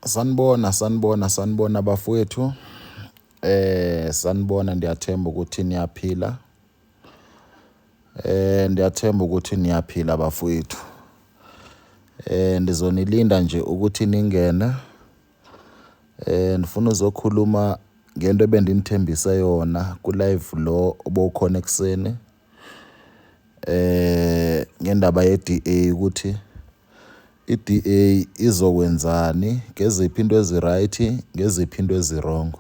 Sanibona, sanibona, sanibona bafowethu. Sanibona, ndiyathemba ukuthi niyaphila. Ndiyathemba ukuthi niyaphila bafowethu. Ndizonilinda nje ukuthi ningene. Ndifuna uzokhuluma ngento ebendinithembise yona ku-live lo obowukhona ekuseni. Ngendaba ye-DA ukuthi i-DA izokwenzani, ngeziphi into ezi-right, ngeziphi into ezi-wrong.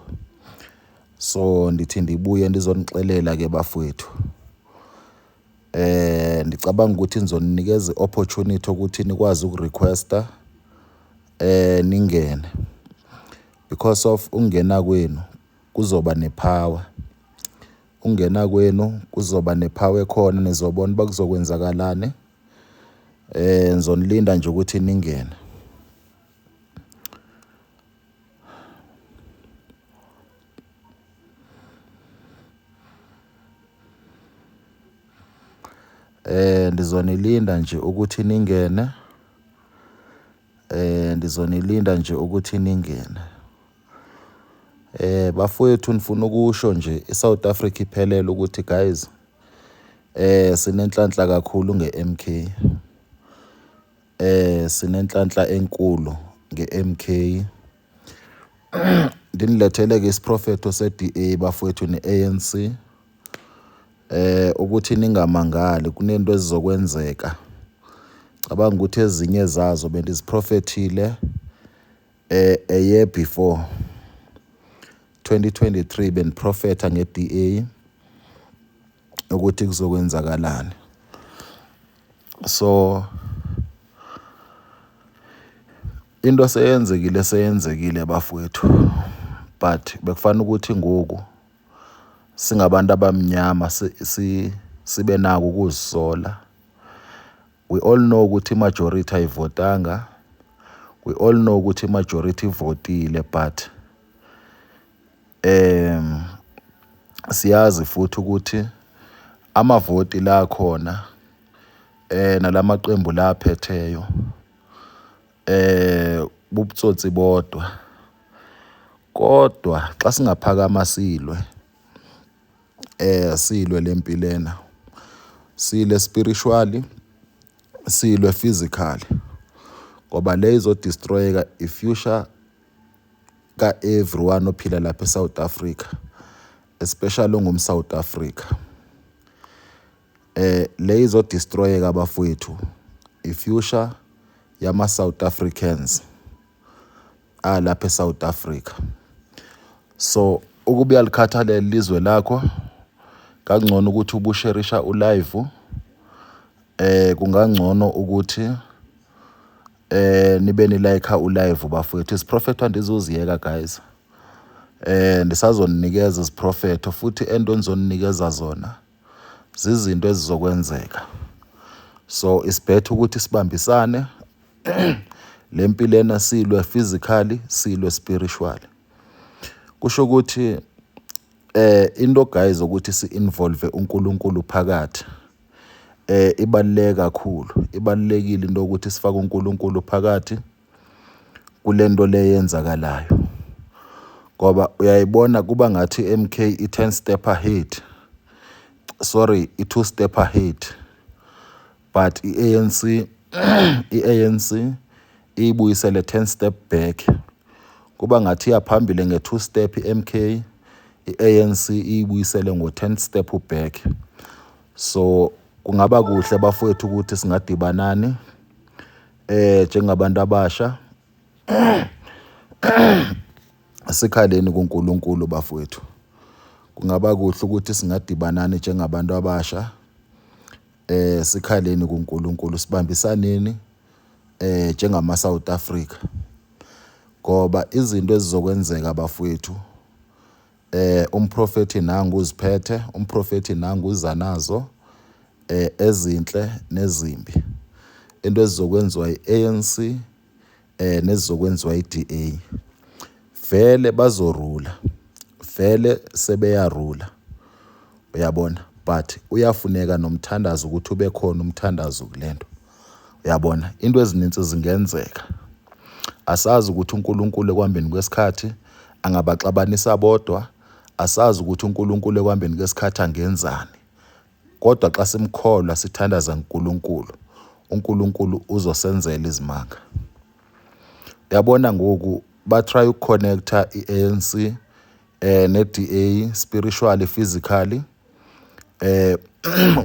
So ndithi ndibuye ndizonixelela ke bafowethu. Ndicabanga ukuthi ngizoninikeza i-opportunity ukuthi nikwazi ukurequesta ningene, because of ukungena kwenu kuzoba nepower. Ukungena kwenu kuzoba nepower ekhona, nizobona uba kuzokwenzakalani. Ngizonilinda nje ukuthi ningene. Ndizonilinda nje ukuthi ningene. Ndizonilinda nje ukuthi ningene. Bafowethu, nifuna ukusho nje iSouth Africa iphelele ukuthi guys, sinenhlanhla kakhulu nge-MK. Sinenhlanhla enkulu nge-MK. Ndinilethele ke isiprofetho se-DA bafowethu ne-ANC. Ukuthi ningamangali kunento ezizokwenzeka. Cabanga ukuthi ezinye zazo bendiziprofethile a year before 2023, bendiprofetha nge-DA ukuthi kuzokwenzakalani. So into seyenzekile, seyenzekile bafowethu, but bekufanele ukuthi ngoku singabantu abamnyama sibe nako ukuzisola. We all know ukuthi i-majority ayivotanga, we all know ukuthi i-majority ivotile, but siyazi futhi ukuthi amavoti la khona nalamaqembu la aphetheyo bubutsotsi bodwa. Kodwa xa singaphakama silwe, silwe lempilena, silwe spiritually, silwe physically, ngoba le izodestroyeka i-future ka-everyone ophila lapha eSouth Africa, especially ongum-South Africa. Le izodestroyeka bafowethu i-future yama-South Africans alapha eSouth Africa. So ukuba uyalikhathalela ilizwe lakho, kangcono ukuthi ubusherisha ulive, kungangcono ukuthi nibe ni like ulive bafowethu. Isiprofetho andizuziyeka guys. Ndisazoninikeza iziprofetho futhi ento enizoninikeza zona zizinto ezizokwenzeka. So it's better ukuthi sibambisane le mpilo ena, silwe physically, silwe spiritually. Kusho ukuthi into guys ukuthi si-involve uNkulunkulu phakathi ibaluleke kakhulu. Ibalulekile into ukuthi sifake uNkulunkulu phakathi kulento le yenzakalayo, ngoba uyayibona kuba ngathi MK i-10 step ahead, sorry, i-2 step ahead, but i-ANC ibuyisele 10 step back. Kuba ngathi iyaphambili nge-2 step i-MK, i-ANC ibuyisele ngo-10 step back. So kungaba kuhle bafowethu ukuthi singadibanani njengabantu abasha, sikhaleni kuNkulunkulu bafowethu. Kungaba kuhle ukuthi singadibanani njengabantu abasha, sikhaleni kuNkulunkulu, sibambisaneni njengama South Africa, ngoba izinto ezizokwenzeka bafowethu, umprofeti nangu uziphethe, umprofeti nangu uza nazo ezinhle nezimbi, into ezizokwenziwa i-ANC nezizokwenziwa i-DA. Vele bazorula, vele sebeyarula, uyabona, but uyafuneka nomthandazo ukuthi ube khona umthandazo kulento, uyabona. Into ezininzi zingenzeka. Asazi ukuthi uNkulunkulu ekuhambeni kwesikhathi angabaxabanisa bodwa, asazi ukuthi uNkulunkulu ekuhambeni kwesikhathi angenzani. Kodwa xa simkholwa sithandaza kuNkulunkulu, uNkulunkulu uzosenzela izimanga. Uyabona ngoku batry ukuconnecta i-ANC ne-DA spiritually, physically.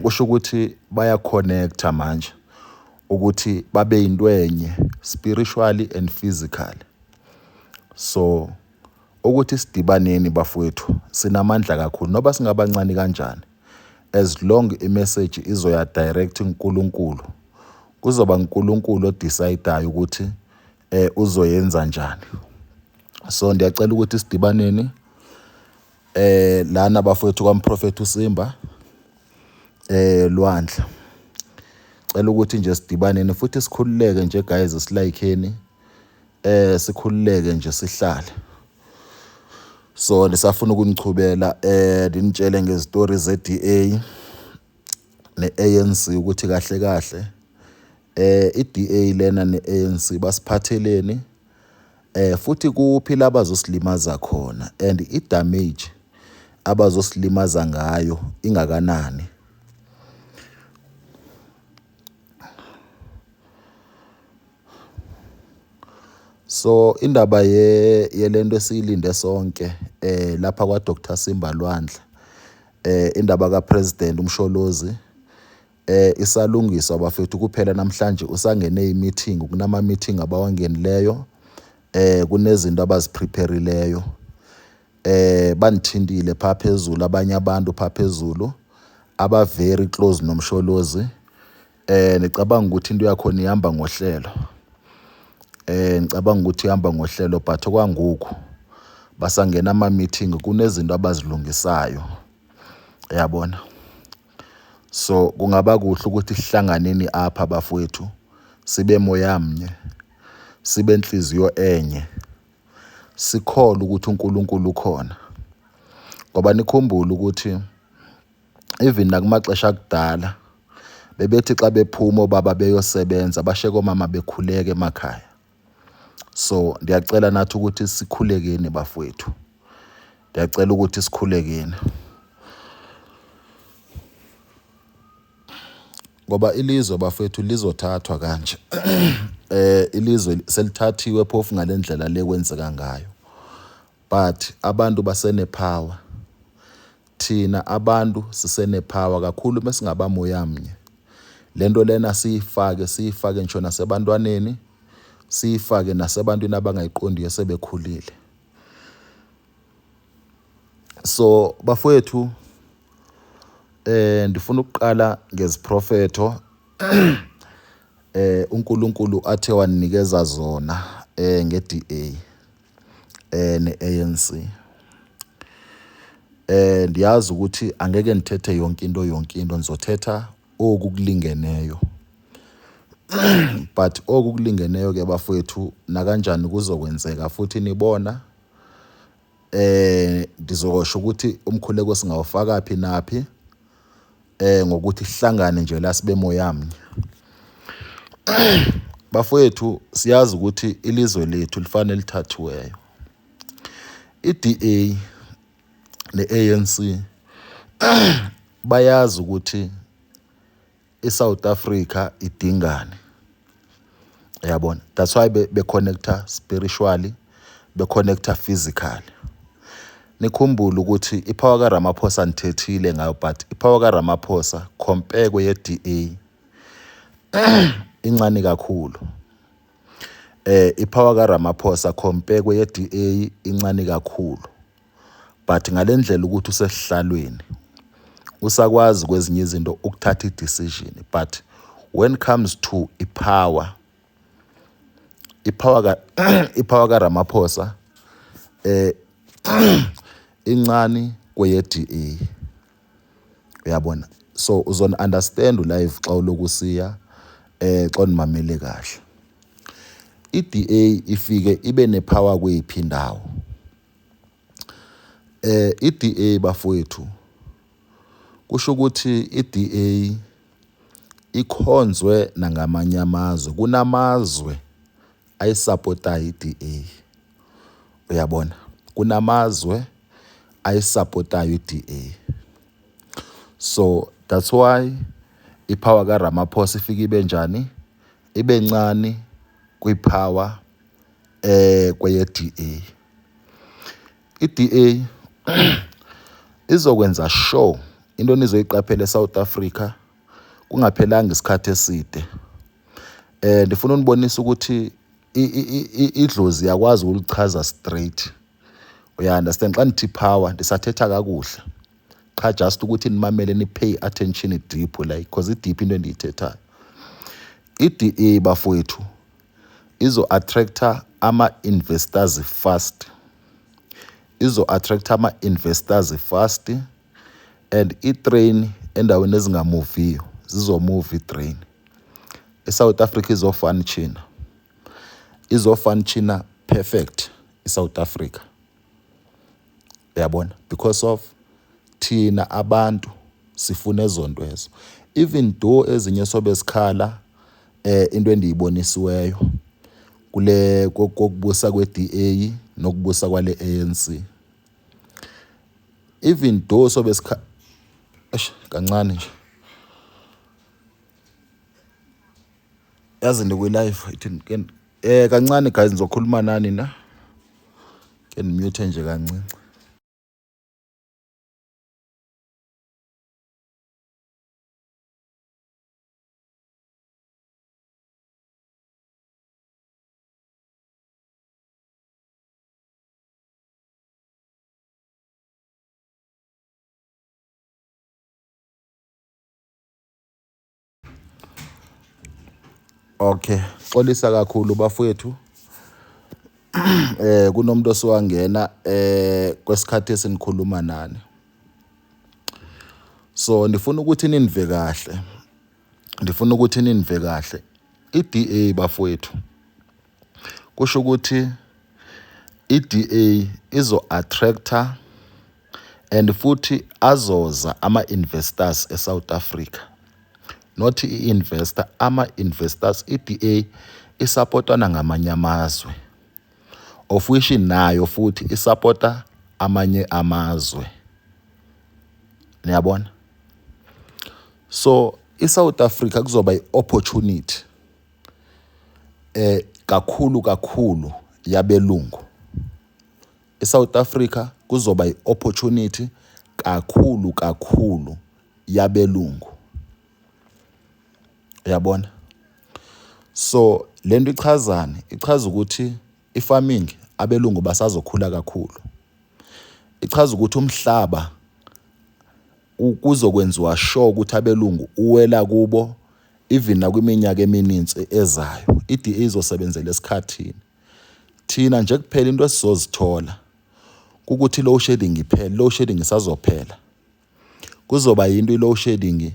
Kusho ukuthi bayaconnecta manje ukuthi babe into enye spiritually and physically. So ukuthi sidibaneni bafowethu, sinamandla kakhulu noba singabancane kanjani, as long imessage izoya direct kuNkulunkulu, kuzoba uNkulunkulu odecidayo ukuthi uzoyenza njani. So ndiyacela ukuthi sidibaneni lana bafowethu kwaMprofethi uSimba Lwandle. Cela ukuthi nje sidibaneni futhi sikhululeke nje guys, silaykheni, sikhululeke nje sihlale. So ndisafuna ukunichubela ndinitshele ngezitori ze-DA ne-ANC ukuthi kahle kahle i-DA lena ne-ANC basiphatheleni, futhi kuphi labazosilimaza khona and i-damage abazosilimaza ngayo ingakanani. So indaba yelento esiyilinde sonke lapha kwa Dr Simba Lwandle, indaba kaPresident uMsholozi isalungiswa bafethu. Kuphela namhlanje usangene i-meeting, kunama meeting abawangenileyo, kunezinto abaziprepareleyo. Banithintile pha phezulu abanye abantu pha phezulu aba very close noMsholozi. Ngicabanga ukuthi into yakhona ihamba ngohlelo. Ngicabanga ukuthi ihamba ngohlelo, but okwangoku basangena ama meeting, kunezinto abazilungisayo, yabona. So kungaba kuhle ukuthi sihlanganeni apha bafowethu, sibe moya mnye, sibe inhliziyo enye, sikholwe ukuthi uNkulunkulu ukhona. Ngoba nikhumbule ukuthi even nakumaxesha akudala bebethi xa bephuma obaba beyosebenza bashiye komama bekhuleka emakhaya. So ndiyacela nathi ukuthi sikhulekeni bafowethu, ndiyacela ukuthi sikhulekeni, ngoba ilizwe bafethu lizothathwa kanje. Ilizwe selithathiwe phofu ngalendlela le kwenzeka ngayo, but abantu basenepower. Thina abantu sisenepower kakhulu mesingabamoya mnye. Lento lena siyifake, siyifake ngisho nasebantwaneni, siyifake nasebantwini abangayiqondiyo sebekhulile. So bafowethu, ndifuna ukuqala ngeziprofetho uNkulunkulu athe wanikeza zona nge-DA ne-ANC. Ndiyazi ukuthi angeke ndithethe yonke into, yonke into ndizothetha oku kulingeneyo, but oku kulingeneyo ke bafowethu nakanjani kuzokwenzeka futhi nibona. Ndizosho ukuthi umkhuleko singawufaka phi naphi, ngokuthi sihlangane nje la sibe moya mnye. Bafowethu, siyazi ukuthi ilizwe lethu lifanele lithathiweyo. I-DA ne-ANC bayazi ukuthi iSouth Africa idingani, yabona. That's why be-connecta spiritually, be-connecta physically. Nikhumbule ukuthi ipower kaRamaphosa nithethile ngayo, but ipower kaRamaphosa compare kweye-DA incane kakhulu. Ipower kaRamaphosa compare kweye-DA incane kakhulu, but ngalendlela ukuthi usesihlalweni usakwazi kwezinye izinto ukuthatha i-decision, but when comes to ipower, ipower kaRamaphosa incane kweye-DA, uyabona. So uzona understand live xa uloku siya xa unimamele kahle. I-DA ifike ibe nepower kweyiphi indawo? I-DA bafowethu, kusho ukuthi i-DA ikhonzwe nangamanye amazwe. Kunamazwe ayisapotayo i-DA. Uyabona, kunamazwe ayisapotayo i-DA. So that's why ipower kaRamaphosa ifike ibe njani, ibe ncane kwipower kweye-DA. I-DA izokwenza sure into enizoyiqaphela eSouth Africa kungaphelanga isikhathi eside. Ndifuna unibonisa ukuthi idlozi yakwazi ukulichaza straight. Uya understand, xa ndithi power ndisathetha kakuhle qha, just ukuthi nimamele, ni-pay attention deep, like because i-deep into endiyithethayo. I-DA bafowethu izo-attracta ama-investors fast, izo-attracta ama-investors fast, and i-train endaweni ezingamuviyo zizomuva i-train. ISouth Africa izofunctiona, izofunctiona perfect iSouth Africa, uyabona, because of thina abantu sifuna ezonto ezo. Even though ezinye sobe sikhala, into endiyibonisiweyo kule kokubusa kwe-DA nokubusa kwale ANC, even though sobe sikha, eish, kancane nje, yazi ndikwi-live, ithi kancane guys, ngizokhuluma nani na ke, ndimute nje kancinci. Okay, xolisa kakhulu bafowethu. Kunomuntu osowangena kwesikhathi esinikhuluma nani. So ndifuna ukuthi ninve kahle. Ndifuna ukuthi ninve kahle. I-DA bafowethu kusho ukuthi i-DA izo attracta and futhi azoza ama-investors eSouth Africa. Not i-investor, ama-investors. I-DA isapotwana ngamanye amazwe, of which nayo futhi isapota amanye amazwe, niyabona. So iSouth Africa kuzoba i-opportunity kakhulu kakhulu yabelungu. ISouth Africa kuzoba i-opportunity kakhulu kakhulu yabelungu, uyabona. So lento ichazani? Ichaza ukuthi i-farming abelungu basazokhula kakhulu. Ichaza ukuthi umhlaba kuzokwenziwa sure ukuthi abelungu uwela kubo even nakwiminyaka emininzi ezayo. I-DA izosebenzela esikhathini. Thina nje kuphela into esizozithola ukuthi load shedding iphele, load shedding isazophela. Kuzoba yinto i-load shedding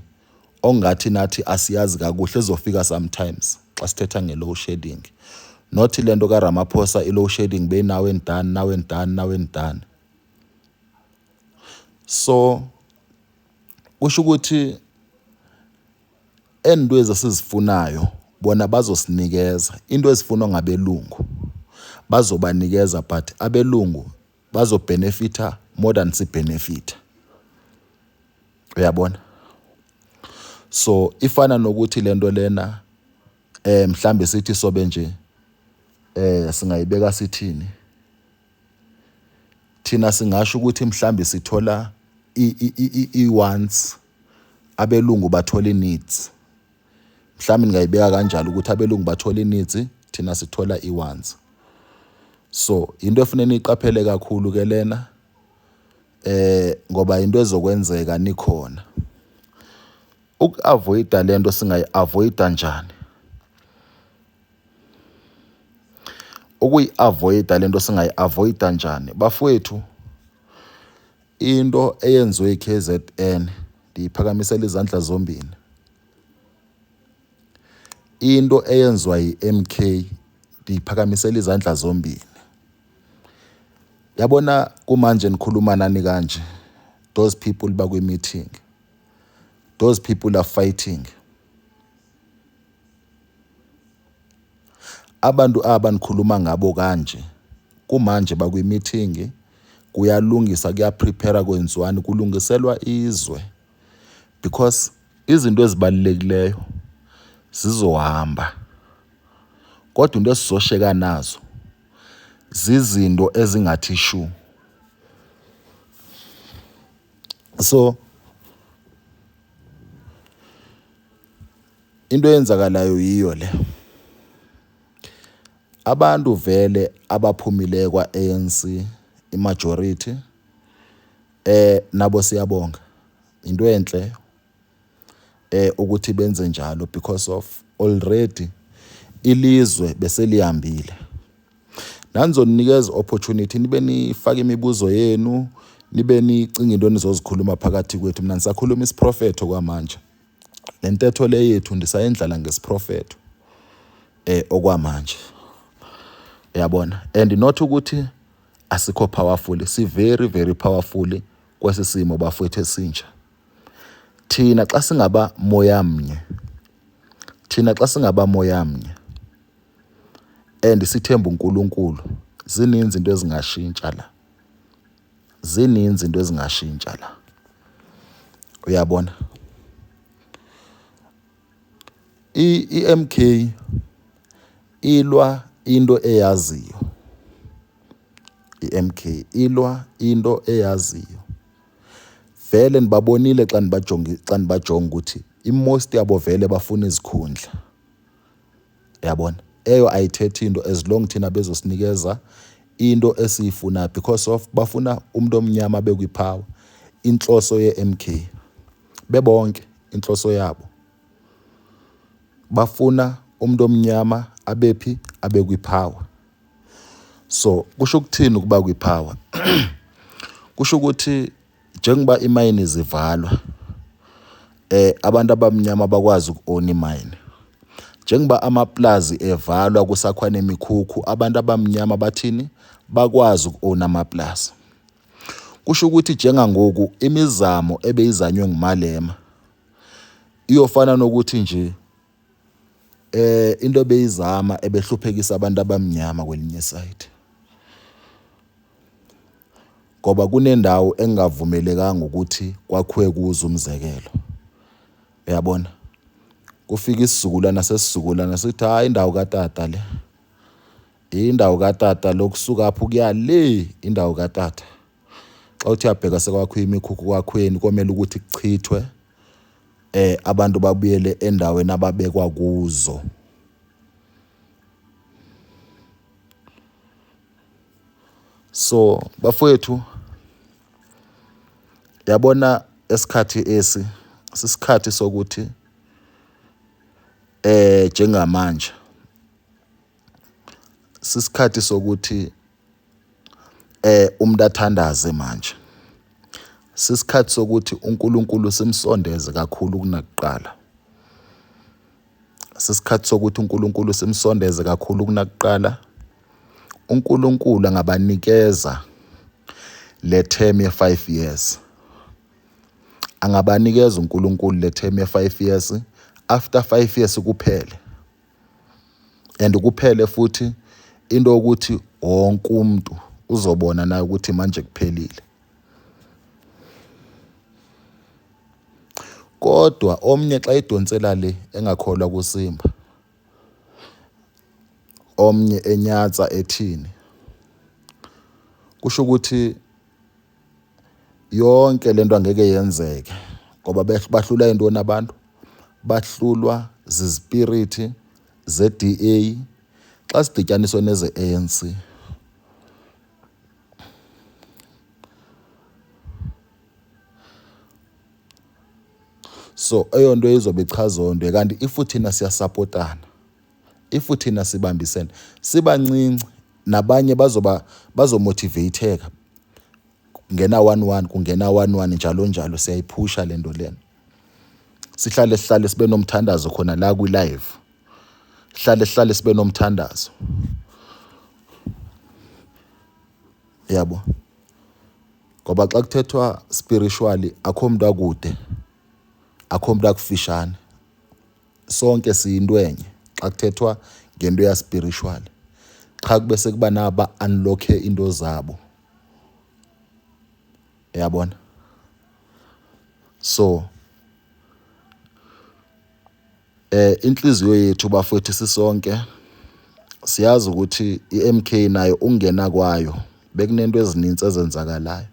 ongathi nathi asiyazi kakuhle, ezofika sometimes xa sithetha nge-load shedding. Not lento kaRamaphosa, i-load shedding be now and done, now and done, now and done. So kusho ukuthi into esizifunayo bona bazosinikeza, into ezifunwa ngabelungu bazobanikeza, but abelungu bazobenefita more than sibenefita, uyabona. So ifana nokuthi lento lena mhlambe sithi sobe nje singayibeka sithini thina, singasho ukuthi mhlambe sithola i-wants, abelungu bathola i-needs. Mhlawumbe ningayibeka kanjalo ukuthi abelungu bathola i-needs, thina sithola i-wants. So into efuneka niyiqaphele kakhulu ke lena, ngoba into ezokwenzeka nikhona. Uku-avoida lento singayi-avoida njani? Ukuyi-avoida lento singayi-avoida njani bafowethu? Into eyenziwe i-KZN ndiyiphakamisela izandla zombini. Into eyenziwa yi-MK ndiyiphakamisela izandla zombini. Yabona kumanje nikhuluma nani kanje, those people bakwi-meeting, those people are fighting. Abantu aba nikhuluma ngabo kanje kumanje bakwi-meeting, kuyalungiswa, kuya-prepare, kwenziwani, kulungiselwa izwe because izinto ezibalulekileyo zizohamba, kodwa into esizosheka nazo zizinto ezingathi shu. So into eyenzakalayo yiyo le. Abantu vele abaphumile kwa-ANC i-majority nabo siyabonga, into enhle ukuthi benze njalo because of already ilizwe beselihambile. Nanizonikeza opportunity nibe nifake imibuzo yenu, nibe nicinga into enizozikhuluma phakathi kwethu. Mina ngisakhuluma isiprofetho kwamanje. Le ntetho le yethu ndisayendlala ngesiprofetho okwamanje. Uyabona? And not ukuthi asikho powerful, si very very powerful kwesi simo bafowethu esintsha. Thina xa singaba moya mnye, thina xa singaba moya mnye and sithemba uNkulunkulu, zininzi into ezingashintsha la. Zininzi into ezingashintsha la. Uyabona? I-MK ilwa into eyaziyo. I-MK ilwa into eyaziyo. Vele nibabonile xa nibajonga, xa nibajonga ukuthi i-most yabo vele bafuna izikhundla. Uyabona? Eyo ayithethi into as long thina bezosinikeza into esiyifunayo because of bafuna umuntu omnyama bekwi-power. Inhloso ye-MK bebonke inhloso yabo bafuna umuntu omnyama abephi, abe kwi-power. So kusho ukuthini ukuba kwi-power? Kusho ukuthi njengoba imayini zivalwa abantu abamnyama bakwazi uku-own imayini. Njengoba amaplazi evalwa kusakhwa nemikhukhu, abantu abamnyama bathini? Bakwazi uku-own amaplazi. Kusho ukuthi njengangoku imizamo ebeyizanywe nguMalema iyofana nokuthi nje into ebeyizama ebehluphekisa abantu abamnyama kwelinye side. Ngoba kunendawo engavumelekanga ukuthi kwakhiwe kuzo, umzekelo. Uyabona? Kufika isizukulwana sesizukulwana sithi hayi, indawo katata le. Indawo katata lokusuka apho kuya le, indawo katata. Xa uthi uyabheka sekwakhiwa imikhukhu kwakhweni, komele ukuthi kuchithwe abantu babuyele endaweni ababekwa kuzo. So bafowethu, yabona esikhathi esi sisikhathi sokuthi njengamanje sisikhathi sokuthi umuntu athandaze manje. Sisikhathi sokuthi uNkulunkulu simsondeze kakhulu kunakuqala. Sisikhathi sokuthi uNkulunkulu simsondeze kakhulu kunakuqala. uNkulunkulu angabanikeza le term ye-5 years. Angabanikeza uNkulunkulu le term ye-5 years, after 5 years kuphele. And kuphele futhi into yokuthi wonke umuntu uzobona naye ukuthi manje kuphelile. Kodwa omnye xa edonsela le engakholwa kuSimba, omnye enyatsa ethini, kusho ukuthi yonke lento angeke yenzeke ngoba bahlulwa intoni abantu? Bahlulwa zizipirithi ze-DA xa sidityaniswe neze-ANC. So eyonto izobe ichaza onto, kanti if thina siyasapotana, if thina sibambisene, sibancinci, nabanye bazoba bazomotivateka, kungena 1-1, kungena 1-1, njalo njalo, siyayiphusha lento lena. Sihlale sihlale sibe nomthandazo khona la kwi-live, hlale sihlale sibe nomthandazo, yabo, ngoba xa kuthethwa spiritually akho muntu akude, akho muntu akufishane, sonke siyinto enye xa kuthethwa Ngento ya spiritual. Qha kube sekuba naba unlock into zabo. Yabona? So inhliziyo yethu bafowethu sisonke siyazi ukuthi iMK nayo ungena kwayo bekunento ezininzi ezenzakalayo.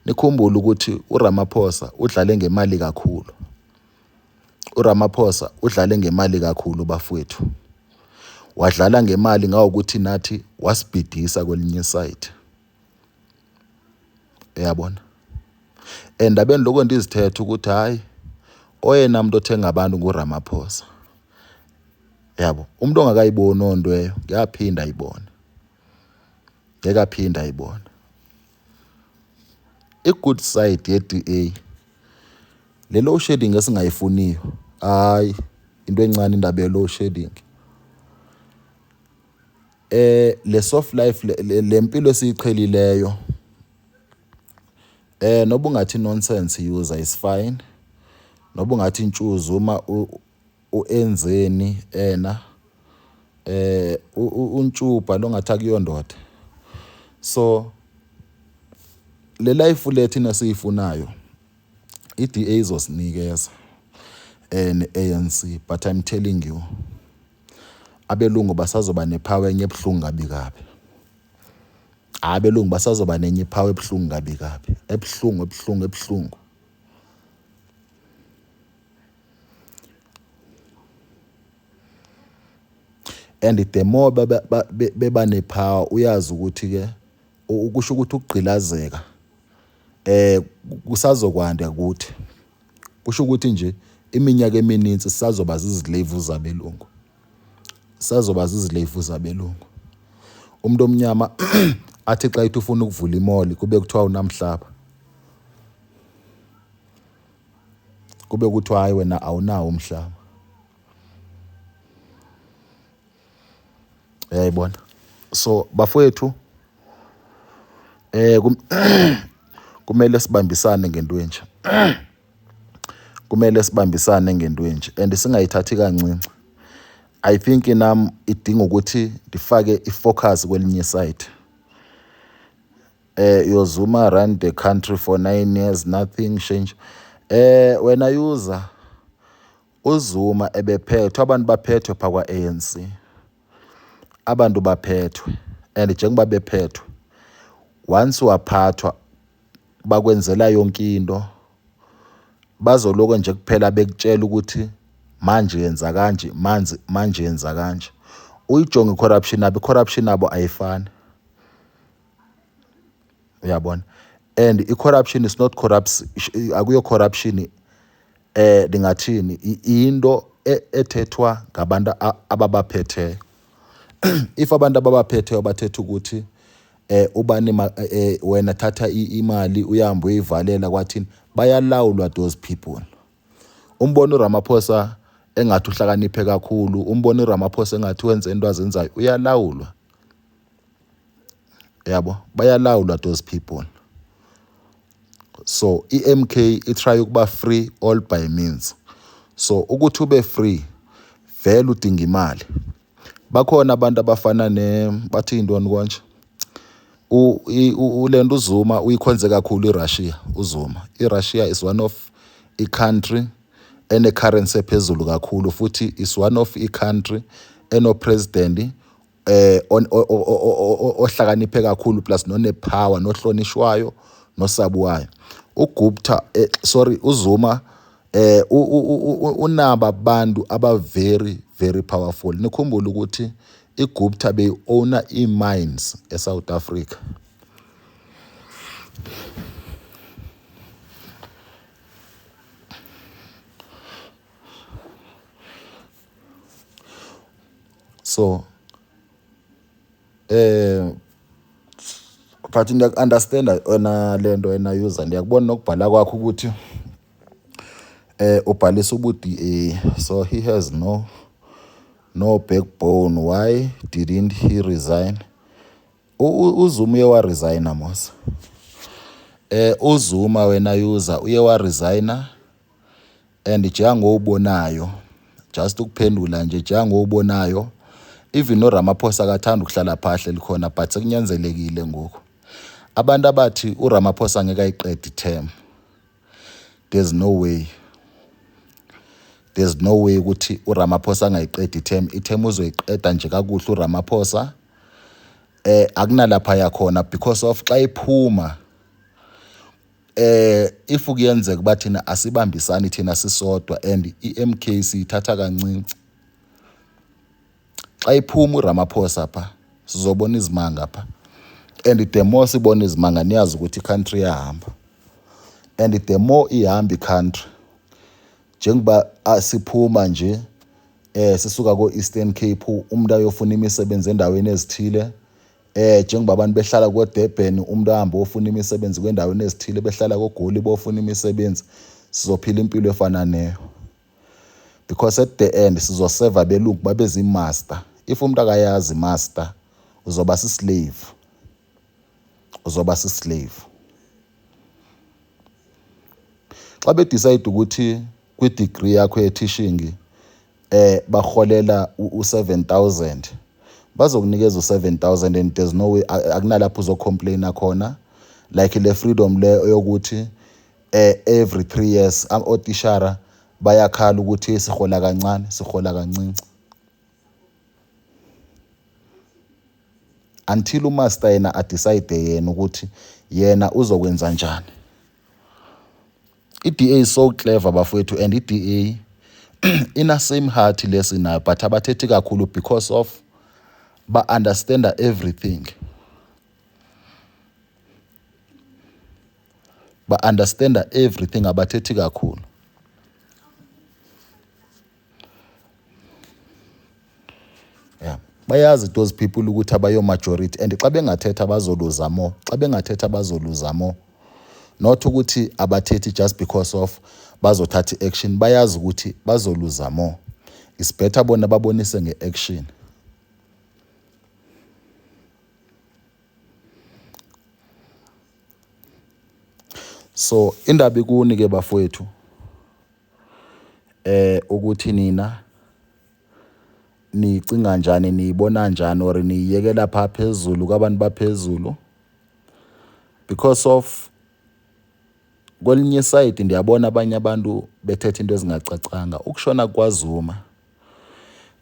Nikhumbule ukuthi uRamaphosa udlale ngemali kakhulu. URamaphosa udlale ngemali kakhulu bafowethu. Wadlala ngemali ngawukuthi nathi wasibhidisa kwelinye isayidi. Uyabona? Endabeni lokho ndizithetha ukuthi hayi oyena muntu othenga abantu nguRamaphosa. Yabo, umuntu ongakayiboni ontweyo ngiyaphinda ayibone. Ngeke aphinde ayibone. I-good side ye-DA le load shedding esingayifuniyo, hayi into encane indaba ye-load shedding. Le soft life le mpilo esiyiqhelileyo noba ungathi nonsense user is fine, noba ungathi ntshuzi uma uenzeni ena untshubha longathi akuyondoda. So le life le thina siyifunayo i-DA izosinikeza ne-ANC, but I'm telling you abelungu basazoba nepower enye ebuhlungu kabi kabi. Abelungu basazoba nenye ipower ebuhlungu kabi kabi, ebuhlungu ebuhlungu ebuhlungu. And the more beba nepower uyazi ukuthi ke ukusho ukuthi ukugqilazeka kusazokwanda kuthi. Kusho ukuthi nje iminyaka emininzi sisazoba zizilevu zabelungu. Sazoba zizilevu zabelungu. Umuntu omnyama athi xa ethi ufuna ukuvula imall kube kuthiwa unamhlaba. Kube kuthiwa hayi wena awunawo umhlaba. Uyayibona? So bafowethu kumele sibambisane ngento enje. Kumele sibambisane ngento enje and singayithathi kancinci. I think nami idinga ukuthi ndifake ifocus kwelinye side. Yozuma run the country for 9 years nothing change. Wena user uZuma ebephethwe abantu baphethwe pha kwa-ANC. Abantu baphethwe and njengoba bephethwe once waphathwa bakwenzela yonke into, bazoloko nje kuphela bekutshela ukuthi manje yenza kanje, manzi manje yenza kanje. Uyijonge i-corruption yabo, i-corruption yabo ayifani. Uyabona? And i-corruption is not corrupt, akuyo corruption ndingathini, into ethethwa ngabantu ababaphetheyo. If abantu ababaphetheyo bathetha ukuthi ubani wena thatha imali uyahambe uyivalela kwathini, bayalawulwa those people. Umbona uRamaphosa engathi uhlakaniphe kakhulu, umbona uRamaphosa engathi wenze into azenzayo, uyalawulwa. Yabo, bayalawulwa those people. So i-MK itry ukuba free all by means. So ukuthi ube free vele udinga imali. Bakhona abantu abafana ne bathi intoni konje? Ulento uZuma uyikhonze kakhulu iRussia, uZuma. IRussia is one of i-country ene currency ephezulu kakhulu futhi is one of i-country eno president ohlakaniphe kakhulu plus none power nohlonishwayo nosabuwayo. uGupta sorry uZuma unaba abantu aba very very powerful. Nikhumbule ukuthi iGupta beyi-owner i-mines eSouth Africa. So but ngiyaku-understand-a wena lento wena user, ngiyakubona nokubhala kwakho ukuthi ubhalisa ubu-DA, so he has no backbone. Why didn't he resign? UZuma uye wa-resigna mos. UZuma wena user uye wa-resigna and njengowubonayo, just ukuphendula nje njengowubonayo Even noRamaphosa akathanda ukuhlala phahle likhona but sekunyanzelekile ngoku. Abantu abathi uRamaphosa ngeke ayiqede i-term. There's no way. There's no way ukuthi uRamaphosa angayiqedi i-term. I-term uzoyiqeda nje kakuhle uRamaphosa. Akunalapha yakhona because of xa iphuma if kuyenzeka uba thina asibambisani thina sisodwa and i-MK siyithatha kancinci. Xa iphuma uRamaphosa pha sizobona izimanga pha. And the more sibona izimanga niyazi ukuthi i-country iyahamba. And the more ihamba i-country njengoba siphuma nje sisuka ko-Eastern Cape umuntu ayofuna imisebenzi endaweni ezithile, njengoba abantu behlala koDurban umuntu ahambe ofuna imisebenzi kwendaweni ezithile, behlala koGoli bofuna imisebenzi, sizophila impilo efana neyo. Because at the end sizoseva belungu babe zimaster. If umuntu akayazi master uzoba sislave. Uzoba sislave. Xa bedecide ukuthi kwi-degree yakho ye-teaching baholela u-7000, bazokunikeza u-7000 and there's no way, akunalapho uzocomplaina khona. Like le freedom le yokuthi every 3 years otishara bayakhala ukuthi sihola kancane, sihola kancinci. Until umaster yena adecide yena ukuthi yena uzokwenza njani. I-DA is so clever bafowethu, and i-DA ina same heart lesinayo, but abathethi kakhulu because of ba understand everything. Ba understand everything, abathethi kakhulu. Yeah, bayazi those people ukuthi abayo majority, and xa bengathetha bazoluza more, xa bengathetha bazoluza more. Not ukuthi abathethi just because of bazothatha i-action, bayazi ukuthi bazoluza more. It's better bona babonise nge-action. So indaba ikuni ke bafowethu, ukuthi nina nicinga njani, niyibona njani, or niyiyekela pha phezulu kwabantu baphezulu? Because of kwelinye side ndiyabona abanye abantu bethetha into ezingacacanga. Ukushona kwaZuma,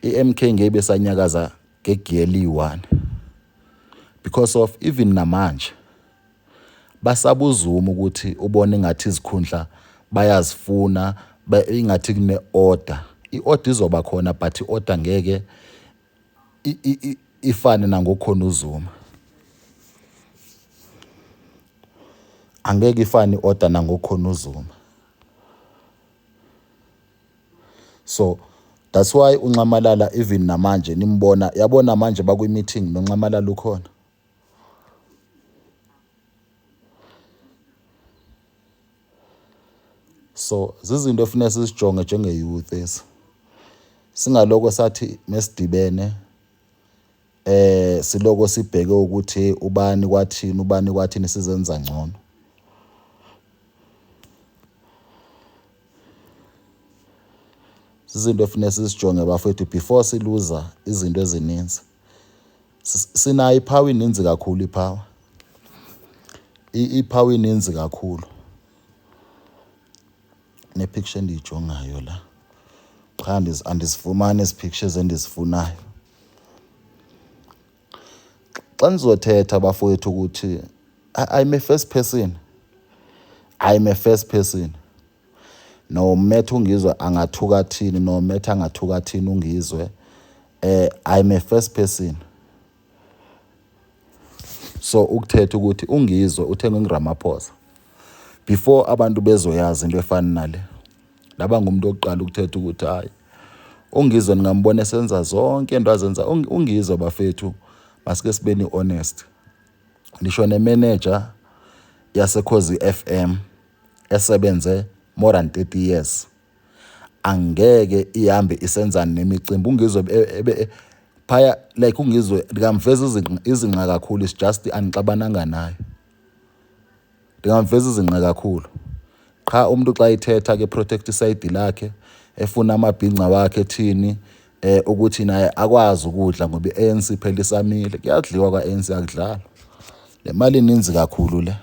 i-MK ngeke besanyakaza ngegiya eliyi-1, because of even namanje basabuzuma ukuthi ubone ngathi izikhundla bayazifuna, ingathi kune-order. I-order izoba khona, but i-order ngeke ifane nangokhona uZuma. Angeke ifane i-order nangokhona uZuma. So that's why uNxamalala even namanje nimbona, yabona manje bakwi-meeting noNxamalala ukhona. So zizinto efuneka sizijonge njenge-youth ezi. Singaloko sathi mesidibene siloko sibheke ukuthi ubani kwathini, ubani kwathini, sizenza ngcono. Izinto efuneka sizijonge bafowethu before siluza izinto ezininzi. Sinayo ipower ininzi kakhulu, ipower. Ipower ininzi kakhulu. Ne-picture endiyijongayo la. Qha andizifumani ezi pictures endizifunayo. Xa nizothetha bafowethu ukuthi I'm a first person. I'm a first person. No matter ungizwe angathuka thini, no matter angathuka thini ungizwe, I'm a first person. So ukuthetha ukuthi ungizwe uthengwe nguRamaphosa before abantu bezoyazi into efana nale. Laba ngumuntu oqala ukuthetha ukuthi hayi ungizwe ningambona esenza zonke into azenza. Ungizwe bafethu, masike sibeni honest. Nisho nemanager yaseKhozi FM esebenze more than 30 years angeke ihambe isenzani nemicimbi. Ungizwe phaya like ungizwe ndingamveza izinqa kakhulu, it's just andixabananga nayo. Ndingamveza izinqa kakhulu. Qha umuntu xa ethetha ke protect isayidi lakhe, efuna amabhinca wakhe ethini, Ukuthi naye akwazi ukudla ngoba i-ANC phela isamile. Kuyadliwa kwa-ANC, akudlalwa. Le mali ininzi kakhulu le.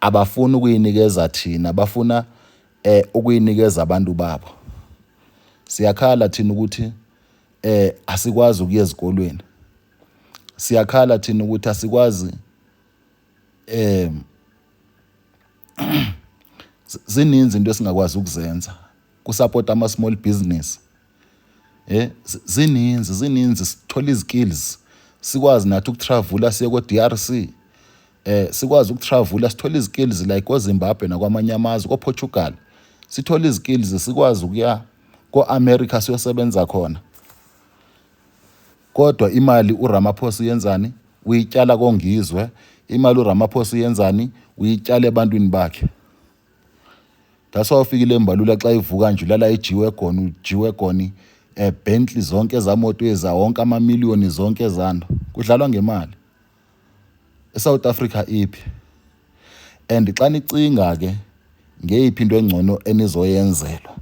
Abafuni ukuyinikeza thina, bafuna ukuyinikeza abantu babo. Siyakhala thina ukuthi asikwazi ukuya ezikolweni. Siyakhala thina ukuthi asikwazi zininzi into esingakwazi ukuzenza kusupport ama small business. Zininzi zininzi, sithola izikills, sikwazi nathi ukutravula siye ko-DRC, sikwazi ukutravula sithole izikills like koZimbabwe nakwamanye amazwe, koPortugal, sithole izikills, sikwazi ukuya ko-America siyosebenza khona. Kodwa imali uRamaphosa uyenzani? Uyitshala koNgizwe. Imali uRamaphosa uyenzani? Uyitshala ebantwini bakhe. That's why ufikile Mbalula xa ivuka nje ulala iG-Wagon, uG-Wagon, Bentley, zonke ezamoto eza wonke amamiliyoni, zonke ezanto. Kudlalwa ngemali. ESouth Africa iphi? And xa nicinga ke ngeyiphi into engcono enizoyenzelwa,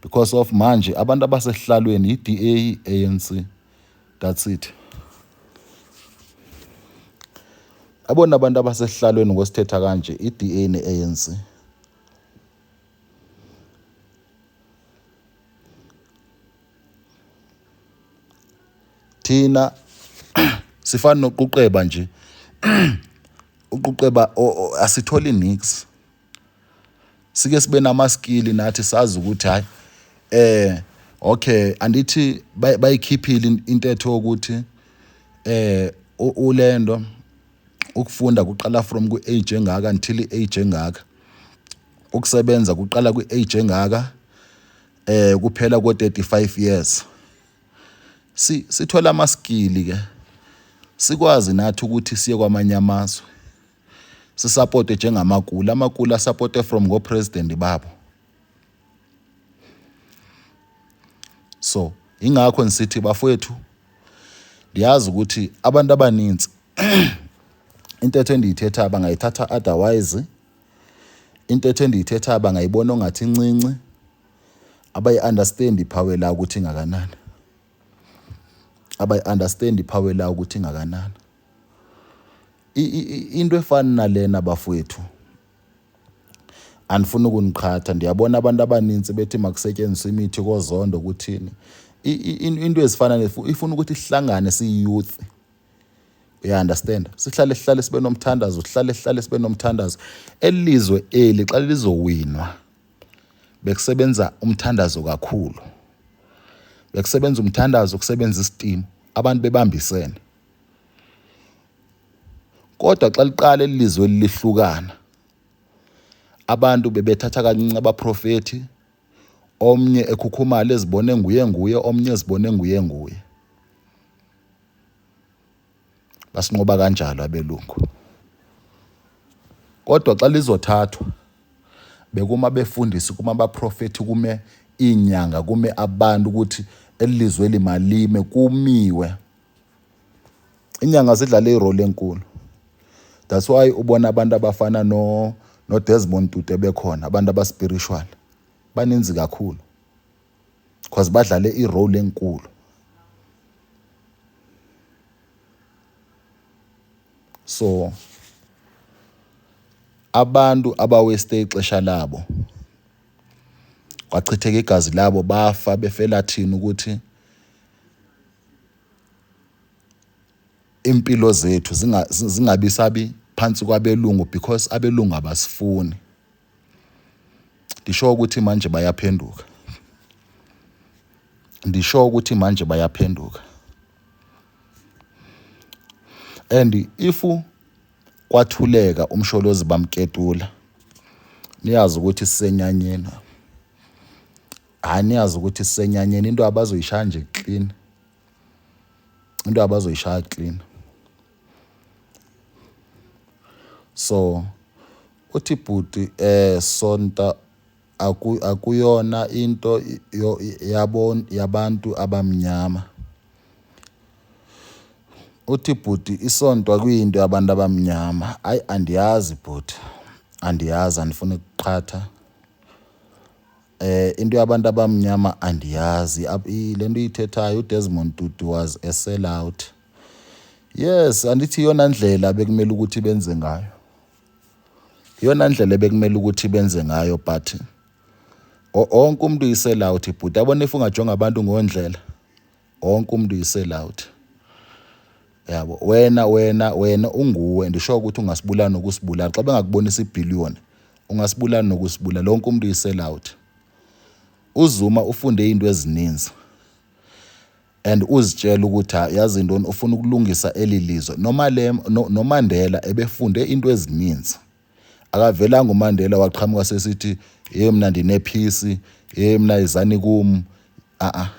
because of manje abantu abasehlalweni i-DA, ANC, that's it. Abona abantu abasehlalweni ngosithetha kanje i-DA ne-ANC. Thina sifana noquqeba nje, uquqeba asitholi nix. Sike sibe namaskili nathi, sazi ukuthi hayi, okay, andithi bayikhiphile intetho yokuthi ulendo ukufunda kuqala from ku-age engaka until i-age engaka, ukusebenza kuqala kwi-age engaka kuphela ko-35 years. Si sithola amaskili ke, sikwazi nathi ukuthi siye kwamanye amazwe, sisupporte njengamakulu, amakulu asupporte from ngo-president babo. So ingakho ngisithi bafowethu, ndiyazi ukuthi abantu abaninzi intetho endiyithetha bangayithatha otherwise, intetho endiyithetha bangayibona ongathi incinci, abayi-understand ipower la ukuthi ingakanani, abayi-understand ipower la ukuthi ingakanani. Into efana nalena bafowethu, andifuni ukuniqhatha, ndiyabona abantu abaninzi bethi makusetyenziswe imithi koZondo kuthini. Into ezifana ifuna ukuthi sihlangane siyi-youth, uya-understand, sihlale sihlale sibe nomthandazo, sihlale sihlale sibe nomthandazo. Elizwe eli xa lizowinwa bekusebenza umthandazo kakhulu, bekusebenza umthandazo, kusebenza isitimu, abantu bebambisene. Kodwa xa liqala elizwe lihlukana, abantu bebethatha kancinci abaprofethi, omnye ekhukhumala ezibone nguye nguye, omnye ezibone nguye nguye. Basinqoba kanjalo abelungu. Kodwa xa lizothathwa bekuma befundisi, kuma abaprofethi, kume iinyanga, kume abantu ukuthi elizwe limalime, kumiwe. Inyanga zidlale irole enkulu. That's why ubona abantu abafana no Desmond Tutu bekhona, abantu abaspiritual baninzi kakhulu because badlale irole enkulu. So abantu abawaste ixesha labo, kwachitheka igazi labo, bafa befela thina ukuthi impilo zethu zingabi sabi phansi kwabelungu, because abelungu abasifuni. Ndisho ukuthi manje bayaphenduka, ndisho ukuthi manje bayaphenduka. And if kwathuleka uMsholozi bamketula, niyazi ukuthi sisenyanyeni. Hayi, niyazi ukuthi sisenyanyeni, into abazoyishaya nje clean, into abazoyishaya clean. So uthi bhuti sonta akuyona into yabo yabantu abamnyama. Uthi bhuti isonto akuyinto yabantu abamnyama. Hayi, andiyazi bhuti, andiyazi, andifuni ukuqhatha. Into yabantu abamnyama andiyazi. Le nto uyithethayo, uDesmond Tutu was a sellout. Yes, andithi iyona ndlela bekumele ukuthi benze ngayo. Iyona ndlela bekumele ukuthi benze ngayo, but wonke umuntu uyi-sellout bhuti. Yabona, if ungajonga abantu ngondlela, wonke umuntu uyi-sellout. Yabo, wena unguwe, ndisho ukuthi ungasibulala nokusibulala. Xa bengakubonisa ibhiliyoni, ungasibulala nokusibulala. Wonke umuntu uyi-sellout. UZuma ufunde into ezininzi and uzitshela ukuthi yazi intoni, ufuna ukulungisa eli lizwe. Noma le noMandela ebefunde into ezininzi. Akavelanga uMandela waqhamuka sesithi, "Hey, mina ndine-peace, hey, mina izani kum." A a.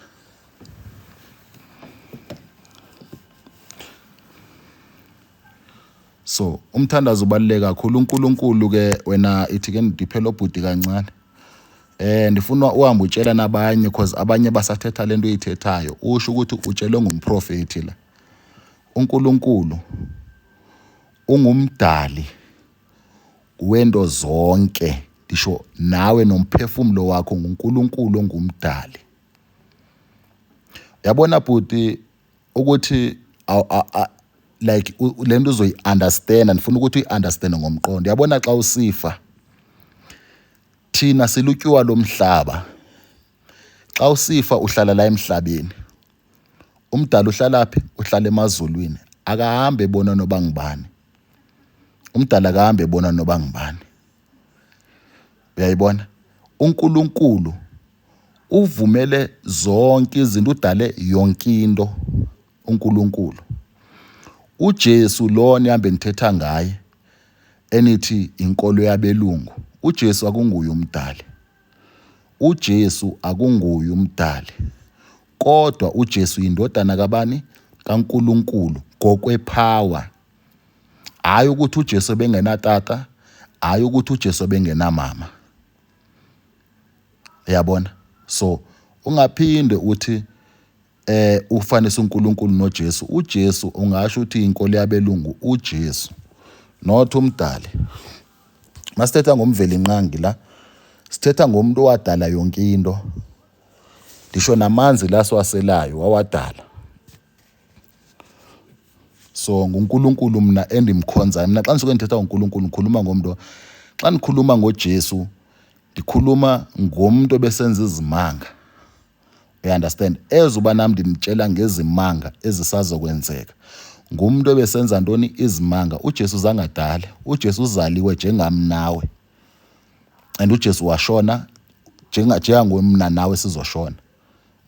So umthandazo ubaluleke kakhulu. UNkulunkulu ke wena, ithi ke ndiphe lo bhuti kancane. Ndifuna uhambe utshela nabanye, because abanye basathetha lento oyithethayo. Usho ukuthi utshelwe ngumprofeti la. UNkulunkulu ungumdali wento zonke, ndisho nawe nomphefumulo wakho, nguNkulunkulu ongumdali. Yabona bhuti, ukuthi like lento uzoyi-understand, ndifuna ukuthi uyi-understand ngomqondo. Yabona, xa usifa, thina silutyuwa lomhlaba. Xa usifa uhlala la emhlabeni. Umdala uhlala phi? Uhlala emazulwini. Akahambe ebona noba ngubani. Umdala akahambe ebona noba ngubani. Uyayibona? UNkulunkulu uvumele zonke izinto, udale yonke into uNkulunkulu. UJesu lo nihambe nithetha ngaye, enithi inkolo yabelungu, uJesu akunguye umdali. UJesu akunguye umdali. Kodwa uJesu indodana kabani? KaNkulunkulu ngokwe-power. Hayi ukuthi uJesu ebengenatata, hayi ukuthi uJesu ebengenamama. Uyabona? So ungaphinde uthi ufanise uNkulunkulu noJesu. UJesu ungasho ukuthi inkolo yabelungu uJesu, not umdali. Masithetha ngomvelinqangi la, sithetha ngomuntu owadala yonke into. Ndisho namanzi la siwaselayo wawadala. So nguNkulunkulu mina endimkhonzayo. Mina xa ndisuke ndithetha ngoNkulunkulu, ngikhuluma ngomuntu. Xa ndikhuluma ngoJesu, ndikhuluma ngomuntu obesenza izimanga. You understand? Ezuba nami ndinitshela ngezimanga ezisazokwenzeka. Ngumuntu obesenza ntoni? Izimanga. UJesu zangadala. UJesu uzaliwe njengami nawe. And uJesu washona njenganguwe nawe sizoshona.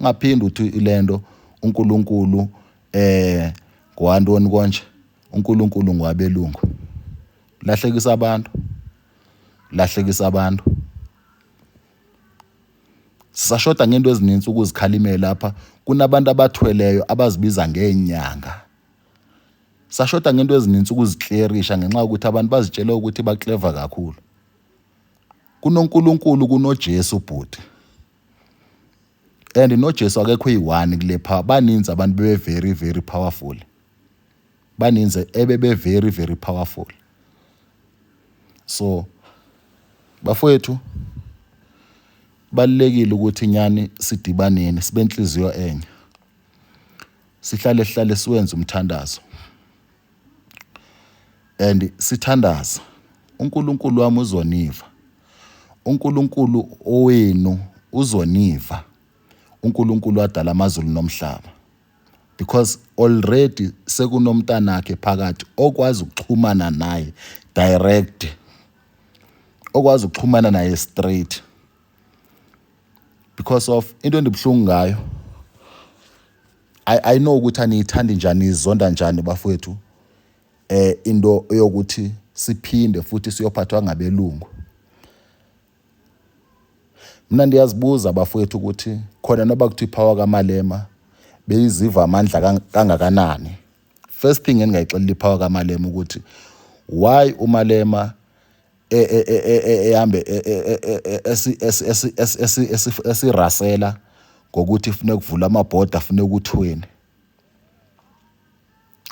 Ungaphindi uthi ilento uNkulunkulu ngowantoni konje? UNkulunkulu ngowabelungu. Lahlekisa abantu. Lahlekisa abantu. Sisashoda ngento ezininzi ukuzikhalimela lapha. Kunabantu abathweleyo abazibiza ngeenyanga. Sashoda ngento ezininzi ukuziklerisha ngenxa yokuthi abantu bazitshele ukuthi ba-clever kakhulu. KunoNkulunkulu, kunoJesu bhuti. And noJesu akekho eyi-one kule power. Baninzi abantu bebe very very powerful. Baninzi ebebe very very powerful. So bafowethu, balulekile ukuthi nyani sidibaneni, sibe inhliziyo enye. Sihlale sihlale siwenze umthandazo. And sithandaza, uNkulunkulu wami uzoniva. uNkulunkulu owenu uzoniva. uNkulunkulu wadala amazulu nomhlaba. Because already sekunomntanakhe phakathi okwazi ukuxhumana naye direct. Okwazi ukuxhumana naye straight. Because of into endibuhlungu ngayo, I know ukuthi aniyithandi njani, nizonda njani bafowethu, into yokuthi siphinde futhi siyophathwa ngabelungu. Mina ndiyazibuza bafowethu ukuthi khona noba kuthiwa i-power kaMalema beyiziva amandla kangakanani. First thing endingayixelela i-power kaMalema ukuthi why uMalema ehambe esirasela ngokuthi funeka kuvulwe amabhoda, funeka kuthweni.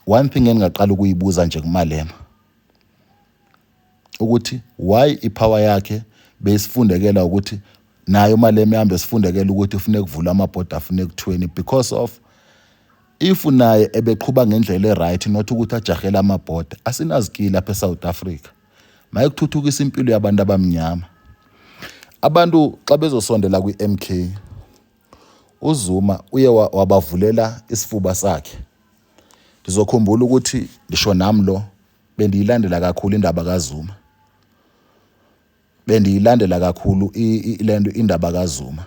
One thing endingaqala ukuyibuza nje kuMalema ukuthi why i-power yakhe beyisifundekela ukuthi Naye uMalema ehambe esifundekela ukuthi ufune kuvula amabhoda, afune kuthweni, because of if naye ebeqhuba ngendlela e-right, not ukuthi ajahele amabhoda. Asinazikili apha eSouth Africa, mayekuthuthukisa impilo yabantu abamnyama. Abantu xa bezosondela kwi-MK, uZuma uye wabavulela isifuba sakhe. Ndizokhumbula ukuthi ngisho nami lo bendiyilandela kakhulu indaba kaZuma, bendiyilandela kakhulu lento indaba kaZuma.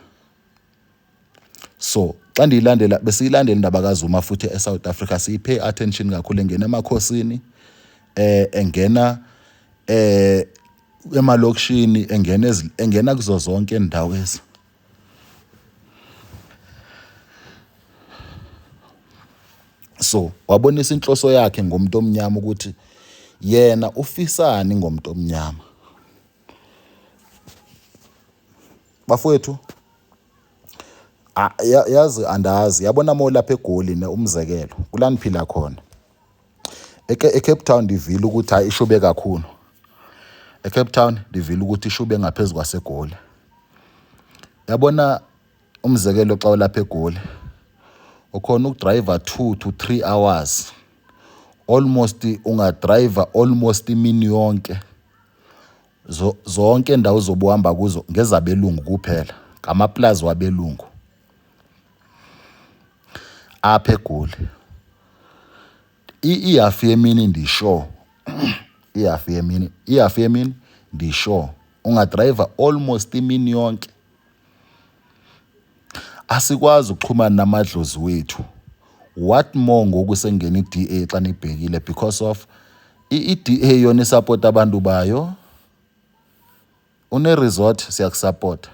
So xa ndiyilandela, besiyilandela indaba kaZuma futhi eSouth Africa, siyipay attention kakhulu. Engena emakhosini, engena emalokishini, engena engena kuzo zonke indawo ezi. So wabonisa inhloso yakhe ngomuntu omnyama, ukuthi yena ufisani ngomuntu omnyama. Bafowethu, yazi andazi, yabona uma ulapha eGoli ne, umzekelo kula niphila khona eCape Town, ndivile ukuthi hayi, ishube kakhulu eCape Town, ndivile ukuthi ishube ngaphezu kwaseGoli. Yabona, umzekelo, xa ulapha eGoli ukhona ukudrayiva 2 to 3 hours almost, ungadrayiva almost imini yonke, zonke indawo zobuhamba kuzo ngezabelungu kuphela, ngamaplazi wabelungu apha eGoli. Ihafu yemini ndisho, ihafu yemini, ihafu yemini ndisho, ungadrayiva almost imini yonke. Asikwazi ukuxhumana namadlozi wethu, what more ngoku sengena i-DA. Xa nibhekile, because of i-DA yona isapota abantu bayo. Une-resort, siyakusapota,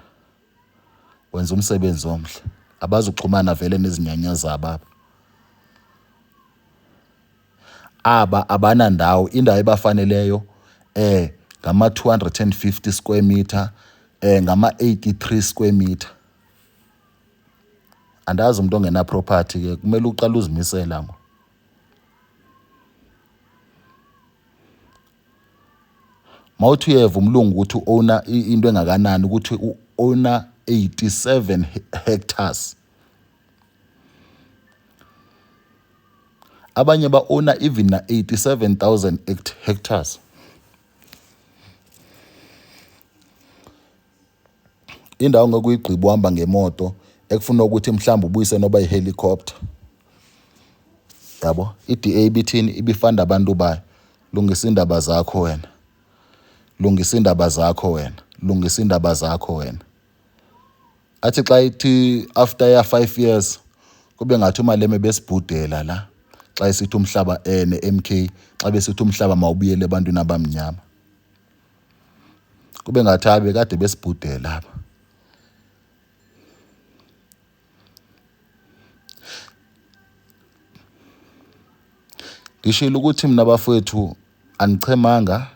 wenza umsebenzi omhle. Abazuxhumana vele nezinyanya zabo apha. Aba abanandawo, indawo ebafaneleyo ngama 250 square meter, ngama 83 square meter. Andazi umuntu ongena property ke, kumele uqale uzimisela ngo. Mawuthi uyeva umlungu ukuthi u-owner into engakanani, ukuthi u-owner 87 hectares. Abanye ba-owner even na 87,000 hectares. Indawo ngeke uyigqibe uhamba ngemoto, ekufuna ukuthi mhlawumbe ubuyise noba i-helicopter. Yabo, i-DA ibithini? Ibifanda abantu bayo. Lungisa indaba zakho wena, lungisa indaba zakho wena, lungisa indaba zakho wena. Athi xa ithi after ya 5 years, kube ngathi uMalema besibhudela la xa esithi umhlaba ne-MK, xa besithi umhlaba mawubuyele ebantwini abamnyama, kube ngathi abe kade besibhudela apha. Ngishilo ukuthi mina bafowethu andichemanga,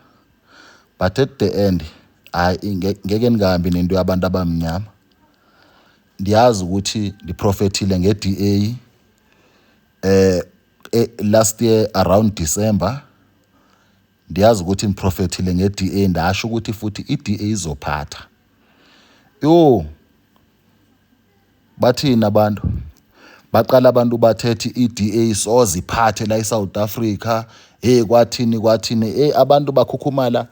but at the end hayi, ngeke ningahambi nento yabantu abamnyama. Ndiyazi ukuthi ndiprofethile nge-DA last year around December. Ndiyazi ukuthi ngiprofethile nge-DA, ndasho ukuthi futhi i-DA izophatha. Yo, bathini abantu? Baqala abantu bathethe i-DA soze iphathe la eSouth Africa. Hey, kwathini, kwathini? Hey, abantu bakhukhumala,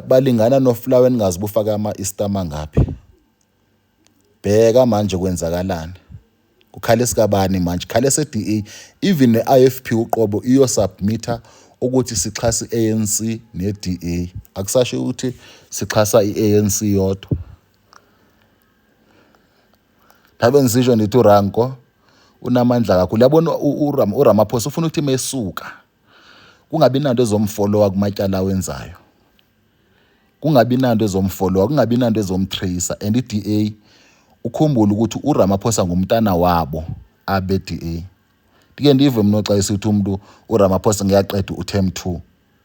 balingana noflour eningazi bufaka ama-Easter mangaphi. Bheka manje kwenzakalani, kukhale sikabani manje? Khale se-DA, even ne-IFP uqobo iyosubmitha ukuthi sixhasa i-ANC ne-DA, akusasho ukuthi sixhasa i-ANC yodwa. Ndabe ngisisho ndithi uRanko unamandla kakhulu. Yabona, uRamaphosa ufuna ukuthi mesuka kungabi nanto ezomfollowa kumatyala awenzayo, kungabi nanto ezomfollowa, kungabi nanto ezomtracer. And i-DA, ukhumbule ukuthi uRamaphosa ngumntana wabo abe-DA. Ndike ndive mna xa esithi umuntu uRamaphosa ngiyaqeda u-term 2,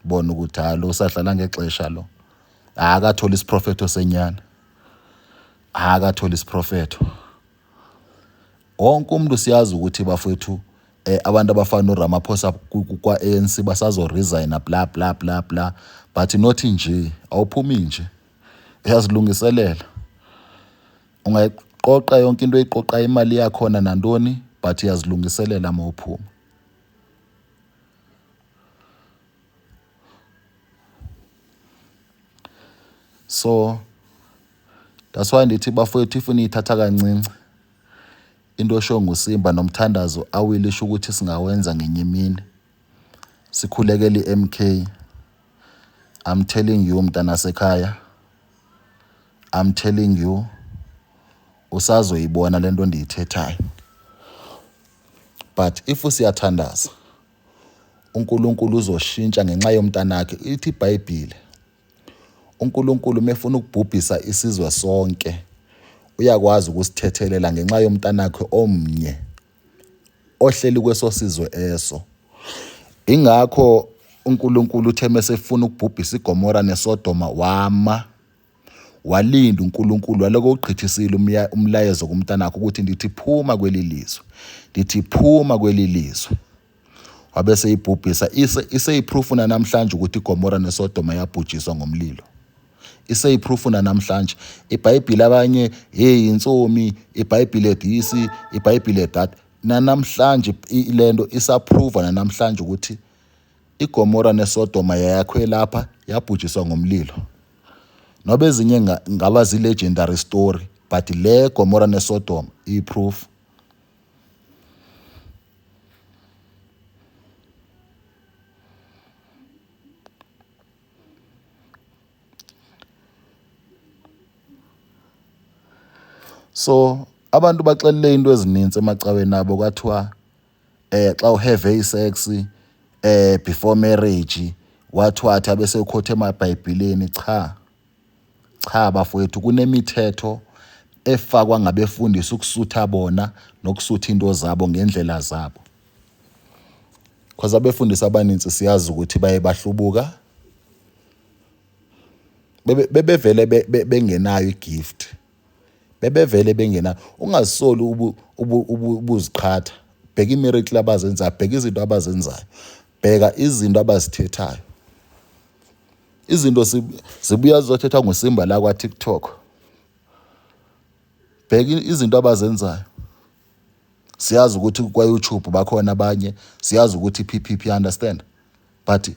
bona ukuthi hayi, lo usadlala ngexesha lo, akathola isiprofetho senyana, akathola isiprofetho. Wonke umuntu siyazi ukuthi bafowethu, abantu abafana noRamaphosa kwa-ANC basazo resign, bla bla bla bla, but not nje, awuphumi nje, uyazilungiselela. Ungayiqoqa yonke into oyiqoqa imali yakhona nantoni but uyazilungiselela uma uphuma. So that's why ndithi bafowethu if niyithatha kancinci into osho nguSimba nomthandazo awilisho ukuthi singawenza ngenye imini sikhulekele i-MK. I'm telling you mntanasekhaya, I'm telling you usazoyibona lento ndiyithethayo. But if siyathandaza uNkulunkulu uzoshintsha ngenxa yomntanakhe. Ithi iBhayibhile uNkulunkulu mefuna ukubhubhisa isizwe sonke uyakwazi ukusithethelela ngenxa yomntanakhe omnye ohleli kweso sizwe eso. Ingakho uNkulunkulu uthe mesefuna ukubhubhisa iGomora neSodoma wama walinda uNkulunkulu waloko ugqithisile umlayezo kumntanakhe ukuthi ndithi phuma kweli lizwe, ndithi phuma kweli lizwe. Wabe seyibhubhisa iseyiproof namhlanje ukuthi iGomora neSodoma yabhujiswa ngomlilo. Iseyiproof namhlanje iBhayibheli abanye hey insomi iBhayibheli this iBhayibheli that nanamhlanje lento isaprova namhlanje ukuthi iGomora neSodoma yayakhwe lapha yabhujiswa ngomlilo. Noba ezinye ngaba zi-legendary story but le Gomora neSodoma iyiproof. So abantu baxelele into ezininzi emacaweni abo kwathiwa xa uhave isex before marriage wathwatha bese ukhotha emabhayibhileni. Cha cha bafowethu, kunemithetho efakwa ngabefundisi ukusutha bona nokusutha into zabo ngendlela zabo. Because abefundisi abaninzi siyazi ukuthi baye bahlubuka bebevele bengenayo igift, bebevele bengenayo. Ungazisoli ubuziqhatha, bheka imiracle abazenzayo, bheka izinto abazenzayo, bheka izinto abazithethayo. Izinto zibuya zizothethwa nguSimba la kwa-TikTok. Bheka izinto abazenzayo. Siyazi ukuthi kwa-YouTube bakhona abanye, siyazi ukuthi PPP, understand? But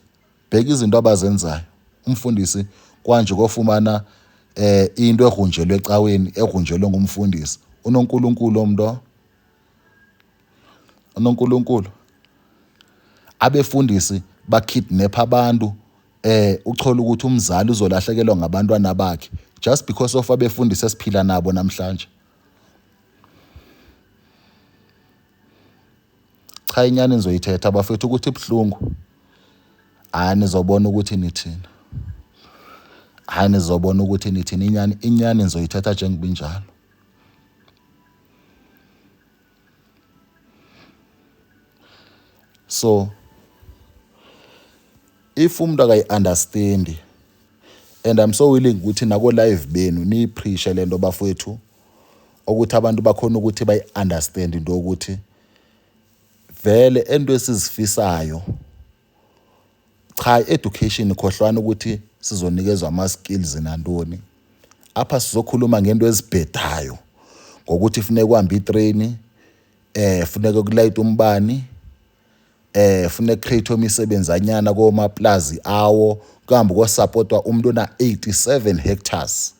bheka izinto abazenzayo. Umfundisi kwanje kofumana into egrunjelwe ecaweni, egrunjelwe ngumfundisi. UnoNkulunkulu omntu, unoNkulunkulu. Abefundisi bakidnap abantu, uchola ukuthi umzali uzolahlekelwa ngabantwana bakhe just because of abefundisi esiphila nabo namhlanje. Cha inyani nizoyithetha bafethu ukuthi ibuhlungu. Hayi nizobona ukuthi nithini. Hayi nizobona ukuthi nithini, inyani inyani nizoyithetha njengoba injalo. So if umuntu akayi-understandi, and I'm so willing ukuthi nako live benu niyipreache lento bafowethu, ukuthi abantu bakhona ukuthi bayi-understand into yokuthi vele into esizifisayo. Cha, i-education khohlwana ukuthi sizonikezwa ama-skills nantoni. Apha sizokhuluma ngento ezibhedayo ngokuthi funeka uhambe itreni, funeka kulayite umbani, funeka create imisebenzanyana komaplazi awo, kuhambe kosupportwa umuntu ona 87 hectares.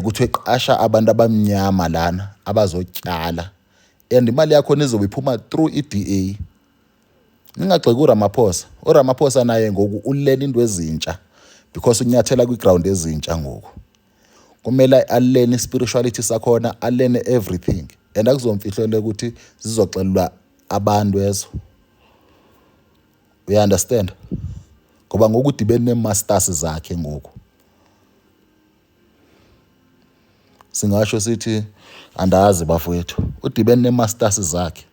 Kuthiwe qasha abantu abamnyama lana abazotshala, and imali yakho izobe iphuma through i-DA. Ningagxeki uRamaphosa. URamaphosa naye ngoku ulena into ezintsha because unyathela kwiground ezintsha ngoku. Kumele alene spirituality sakhona, alene everything, and akuzomfihlelo ukuthi zizoxelelwa abantu ezo. You understand? Ngoba ngoku udibene nee-masters zakhe ngoku. Singasho sithi andazi bafowethu, udibene nee-masters zakhe.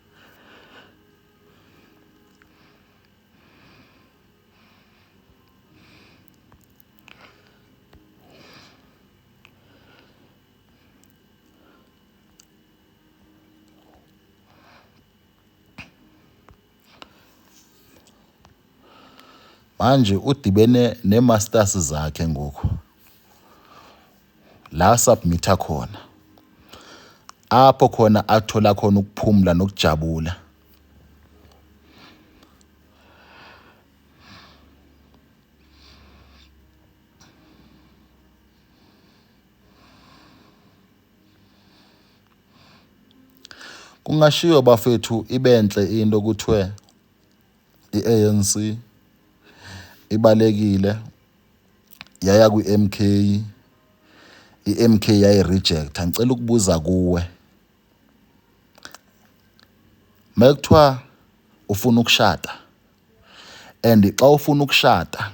Manje udibene nee-masters zakhe ngoku la submitha khona. Apho khona athola khona ukuphumula nokujabula. Kungashiwo bafethu ibenhle into kuthiwe i-ANC ibalekile yaya kwi-MK i-MK yayi-rejecta. Ngicela ukubuza kuwe, mekuthiwa ufuna ukushada and xa ufuna ukushada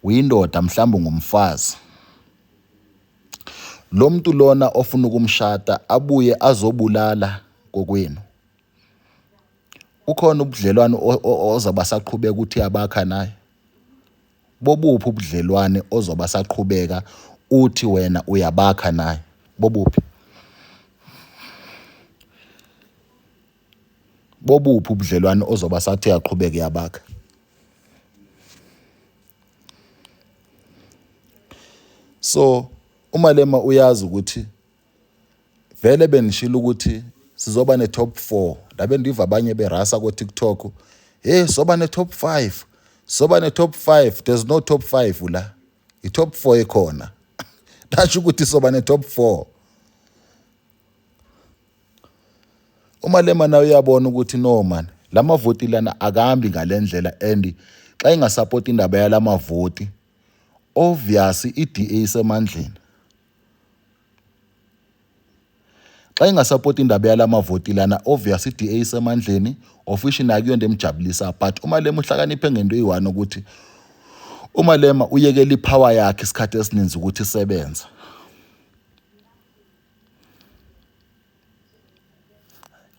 uyindoda mhlawumbe ungumfazi, lo muntu lona ofuna ukumshada abuye azobulala kokwenu, kukhona ubudlelwano ozoba saqhubeka ukuthi abakha naye? Bobuphi ubudlelwane ozoba saqhubeka uthi wena uyabakha naye? Bobuphi? Bobuphi ubudlelwane ozoba sathi uyaqhubeka uyabakha? So uMalema uyazi ukuthi vele bengishilo ukuthi sizoba ne-top 4 ndabe ndiva abanye berasa ko-TikTok, hey soba ne-top 5, soba ne-top 5. There's no top 5 la, i-top 4 ekhona. Nasho ukuthi soba ne-top 4. UMalema naye uyabona ukuthi no man, lamavoti lana akahambi ngalendlela and xa ingasapoti indaba yalamavoti obvious i-DA isemandleni. Xa ingasapoti indaba yalamavoti lana obvious i-DA isemandleni of which nayo kuyonto emjabulisa, but uMalema uhlakaniphe ngento eyi-one ukuthi uMalema uyekela ipower yakhe isikhathi esininzi ukuthi isebenze.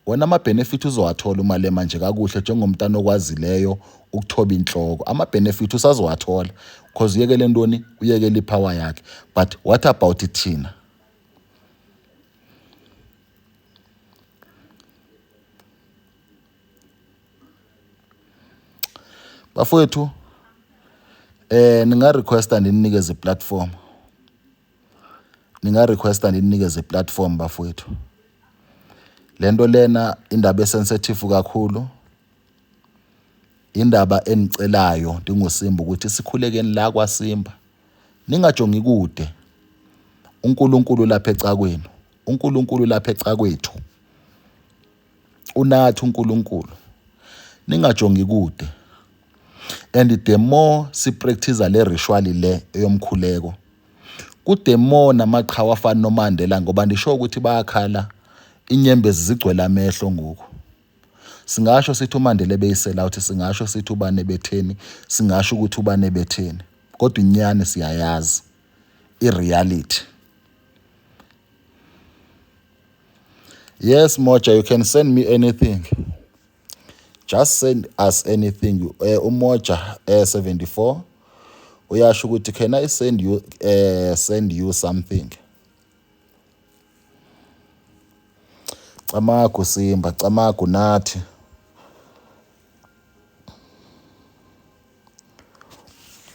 Wona ama-benefit uzowathola uMalema nje kakuhle njengomntana okwazileyo ukuthoba inhloko. Ama-benefit usazowathola cause uyekele ntoni? Uyekele ipower yakhe. But what about thina? Bafowethu, ninga requesta ndinikeze platform. Ninga requesta ndinikeze platform bafowethu. Lento lena indaba esensitive kakhulu. Indaba enicelayo ndinguSimba ukuthi sikhulekeni la kwaSimba. Ningajongi kude. uNkulunkulu lapha ecakwenu. uNkulunkulu lapha ecakwethu. Unathi uNkulunkulu. Ningajongi kude. And the more si practice le ritual le eyomkhuleko, ku the more namaqhawe afana noMandela, ngoba ndisho ukuthi bayakhala inyembezi zigcwele amehlo ngoku. Singasho sithi uMandela ebeyisela out, singasho sithi ubane betheni, singasho ukuthi ubane betheni, kodwa inyani siyayazi, i-reality. Yes Moja, you can send me anything. Just send us anything. UMoja 74 uyasho ukuthi can I send you something? Camagu Simba, camagu nathi.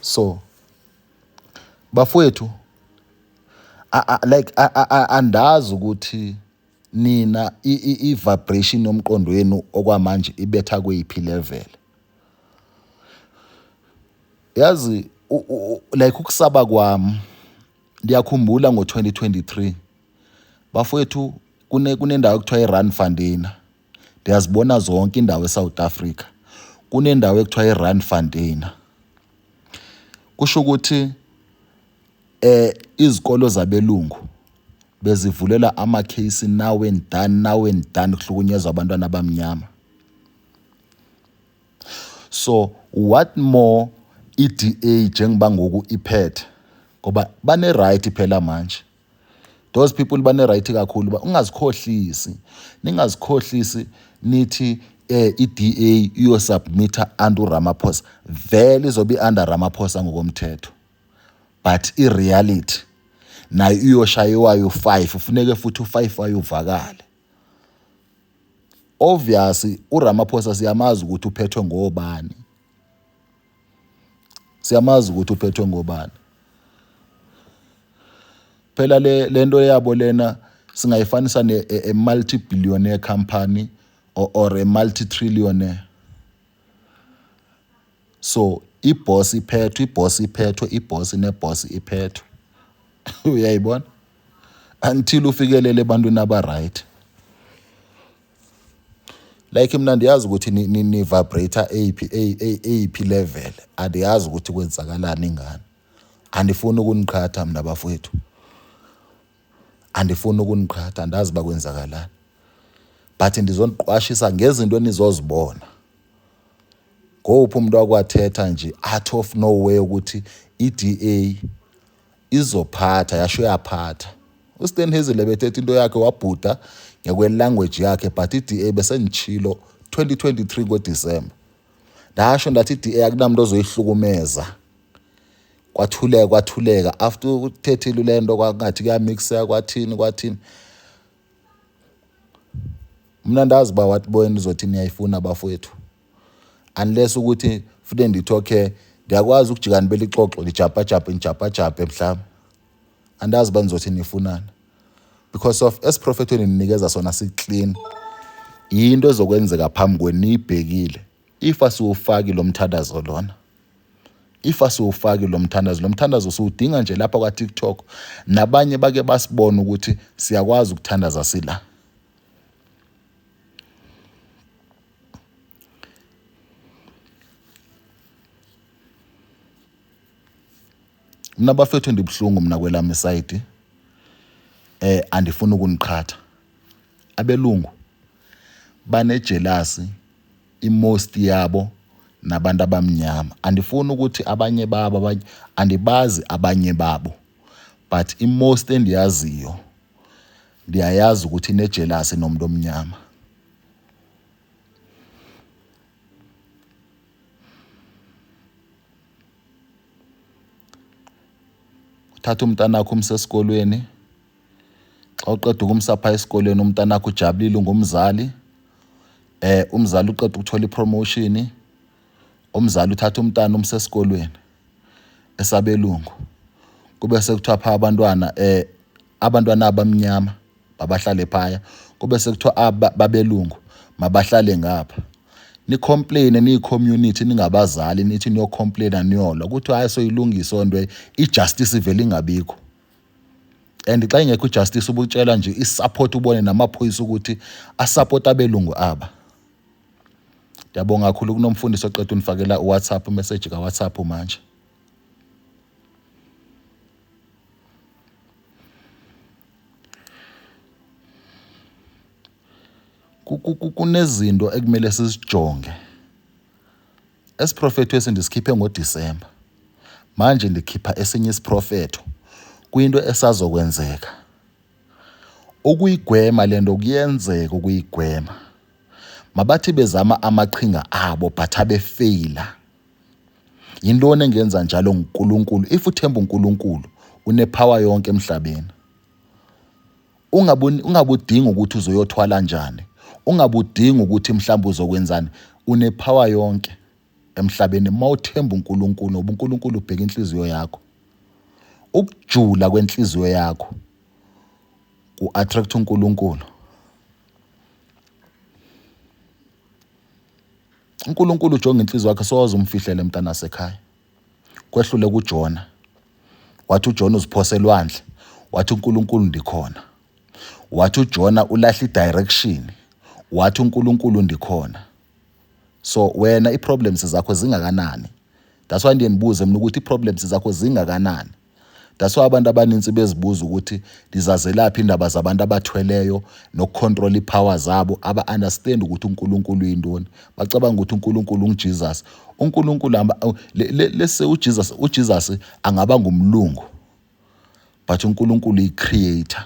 So bafowethu, like andazi ukuthi nina i-vibration yomqondo wenu okwamanje ibetha kweyiphi level. Yazi like ukusaba kwami, ndiyakhumbula ngo-2023 bafowethu, kunendawo ekuthiwa i-Randfontein. Ndiyazibona zonke indawo eSouth Africa. Kunendawo ekuthiwa i-Randfontein. Kusho ukuthi izikolo zabelungu bezivulela ama-case now and done, now and done, kuhlukunyezwa abantwana abamnyama. So what more i-DA njengoba ngoku iphethe, ngoba bane right phela manje. Those people bane right kakhulu, ba ungazikhohlisi, ningazikhohlisi nithi i-DA iyosubmita under Ramaphosa. Vele izobe under Ramaphosa ngokomthetho, but i-reality nayo iyoshayiwa u5, ufuneke futhi u5 wayo uvakale. Obvious uRamaphosa siyamazi ukuthi uphethwe ngobani, siyamazi ukuthi uphethwe ngobani. Phela le lento yabo lena Singayifanisa ne multi-billionaire company or a multi-trillionaire. So iboss iphethwe, iboss iphethwe, iboss neboss iphethwe. Uyayibona? Until ufikelele ebantwini aba-right. Like mina ndiyazi ukuthi ni vibrator eyiphi eyiphi level, andiyazi ukuthi kwenzakalani ingane. Andifuni ukuniqhatha mina bafowethu, andifuni ukuniqhatha, andazi uba kwenzakalani, but ndizoniqwashisa ngezinto enizozibona. Ngowuphi umuntu wakwathetha nje out of nowhere ukuthi i-DA izophatha, yasho yaphatha? USteenhuisen bethetha into yakhe, wabhuda ngekwe-language yakhe, but i-DA besenditshilo 2023 ngoDisemba, ndasho ndathi i-DA akunamuntu ozoyihlukumeza. Kwathuleka, kwathuleka. After uthethile le nto, kwangathi kuyamixeka, kwathini kwathini. Mna ndazi uba wathi boyena uzothi niyayifuna bafowethu, unless ukuthi futhi ndithi okay, ndiyakwazi ukujika nibele ixoxo, ndijapajampe ndijapajampe mhlawumbe. Andazi uba nizothi nifunani, because of esiprofethweni ninikeza sona si-clean. Yinto ezokwenzeka phambi kwenu niyibhekile if asiwufaki lo mthandazo lona, if asiwufaki lo mthandazo. Lo mthandazo siwudinga nje lapha kwa-TikTok, nabanye bake basibone ukuthi siyakwazi ukuthandaza sila. Mina bafethu ndibuhlungu mina kwelami isayidi, andifuni ukuniqhatha. Abelungu banejelasi imost yabo nabantu abamnyama. Andifuni ukuthi abanye babo, abanye andibazi abanye babo, but imost endiyaziyo ndiyayazi ukuthi inejelasi nomuntu omnyama. Uthatha umntanakho umse esikolweni, xa uqeda ukumsa phaa esikolweni umntanakho ujabulile, ungumzali, umzali uqeda ukuthola ipromotion, umzali uthatha umntana umse esikolweni esabelungu, kube sekuthiwa phaa abantwana, abantwana abamnyama mabahlale phaya, kube sekuthiwa aba babelungu mabahlale ngapha. Nicomplaine niyi-community, ningabazali, nithi niyocomplaina niyolwa, kuthiwa hayi soyilungisa nto, i-justice ivele ingabikho. And xa ingekho i-justice ubutshela nje isupport, ubone namaphoyisa ukuthi asupporta abelungu aba. Ndiyabonga kakhulu kunomfundisi oqeda unifakela uWhatsApp message kaWhatsApp manje. Kunezinto ekumele sizijonge. Esiprofetho esindisikhiphe ngoDisemba, manje ndikhipha esinye isiprofetho kwinto esazokwenzeka. Ukuyigwema lento kuyenzeka, ukuyigwema. Mabathi bezama amaqhinga abo but abefeyila. Yintoni engenza njalo? NguNkulunkulu. If uthemba uNkulunkulu unepower yonke emhlabeni. Ungabudingi ukuthi uzoyothwala njani, ungabudingi ukuthi mhlawumbe uzokwenzani, unepower yonke emhlabeni mawuthemba uNkulunkulu, ngoba uNkulunkulu ubheka inhliziyo yakho. Ukujula kwenhliziyo yakho ku-attract uNkulunkulu. uNkulunkulu ujonga inhliziyo yakhe, soze umfihlele mntana wasekhaya. Kwehlule kuJona, wathi uJona uziphose elwandle, wathi uNkulunkulu ndikhona. Wathi uJona ulahla i-direction, wathi uNkulunkulu ndikhona. So wena i-problems zakho zingakanani? That's why ndiye ndibuze mina ukuthi i-problems zakho zingakanani. That's why abantu abaninzi bezibuza ukuthi ndizazelaphi indaba zabantu abathweleyo nokucontrol ipower zabo, aba-understand ukuthi uNkulunkulu uyintoni. Bacabanga ukuthi uNkulunkulu unguJesus. UNkulunkulu lese uJesus, uJesus angaba ngumlungu, but uNkulunkulu uyi-creator.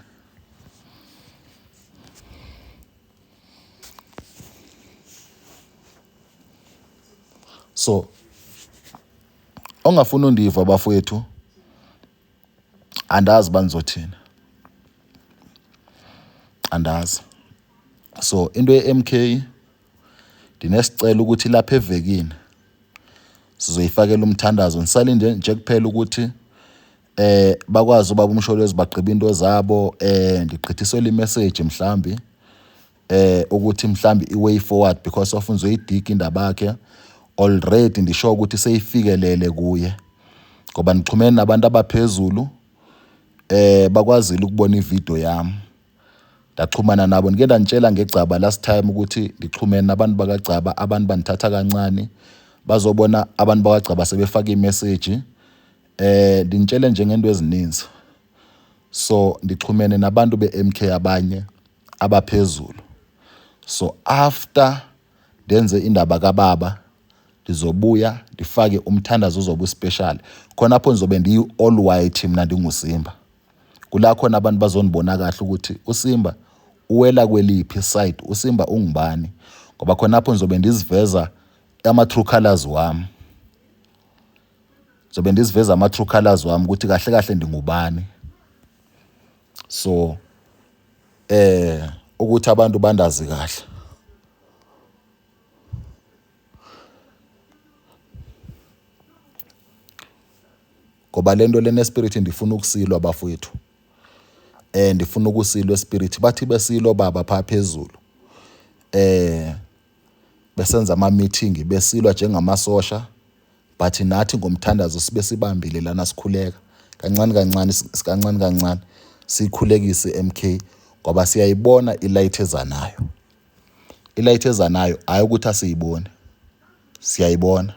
So ongafuni undiva bafowethu, andazi banizothini, andazi. So into ye-MK ndinesicelo ukuthi lapha evekini sizoyifakela umthandazo, nisalinde nje kuphela ukuthi Bakwazi ubaba uMsholozi bagqiba into zabo, ndigqithisele imessage mhlambi ukuthi mhlambi i-way forward because of ngizoyidiga indaba yakhe already, ndisho ukuthi seyifikelele kuye ngoba ndixhumene nabantu abaphezulu, bakwazile ukubona ivideo yami, ndaxhumana nabo. Ngike ndanitshela ngegcaba last time ukuthi ndixhumene nabantu bakagcaba, abantu bandithatha kancane, bazobona abantu bakagcaba sebefaka imessage. Ndinitshele nje ngento ezininzi, so ndixhumene nabantu be-MK abanye abaphezulu. So after ndenze indaba kababa, ndizobuya ndifake umthandazo ozobe uspecial khonapho, ndizobe ndiyi-all white mna ndinguSimba. Kula khona abantu bazonibona kahle ukuthi uSimba uwela kweliphi side, uSimba ungubani, ngoba khonapho ngizobe ndiziveza ama-true colors wami, zobe ndiziveza ama-true colors wami ukuthi kahle kahle ndingubani. So ukuthi abantu bandazi kahle, ngoba lento lena spirit ndifuna ukusilwa bafowethu, ndifuna ukusilwa spirit. Bathi besilo baba pha phezulu, besenza ama meeting, besilwa njengamasosha, but nathi ngomthandazo sibe sibambile lana, sikhuleka kancane kancane, kancane kancane, sikhulekise MK, ngoba siyayibona ilight ezanayo, ilight ezanayo. Hayi ukuthi asiyiboni, siyayibona.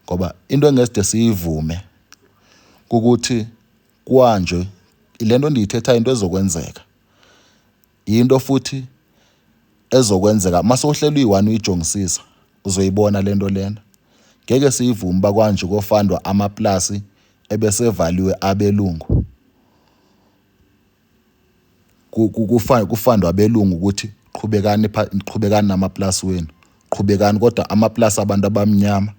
Ngoba into engeside siyivume ukuthi kwanje lento ndiyithetha into ezokwenzeka, into futhi ezokwenzeka mase uhleli uyi-one uyijongisisa, uzoyibona lento lena. Ngeke siyivume bakwanje kofandwa amaplasi ebesevaliwe abelungu, kufandwa abelungu ukuthi qhubekani, qhubekani namaplasi wenu, qhubekani, kodwa amaplasi abantu abamnyama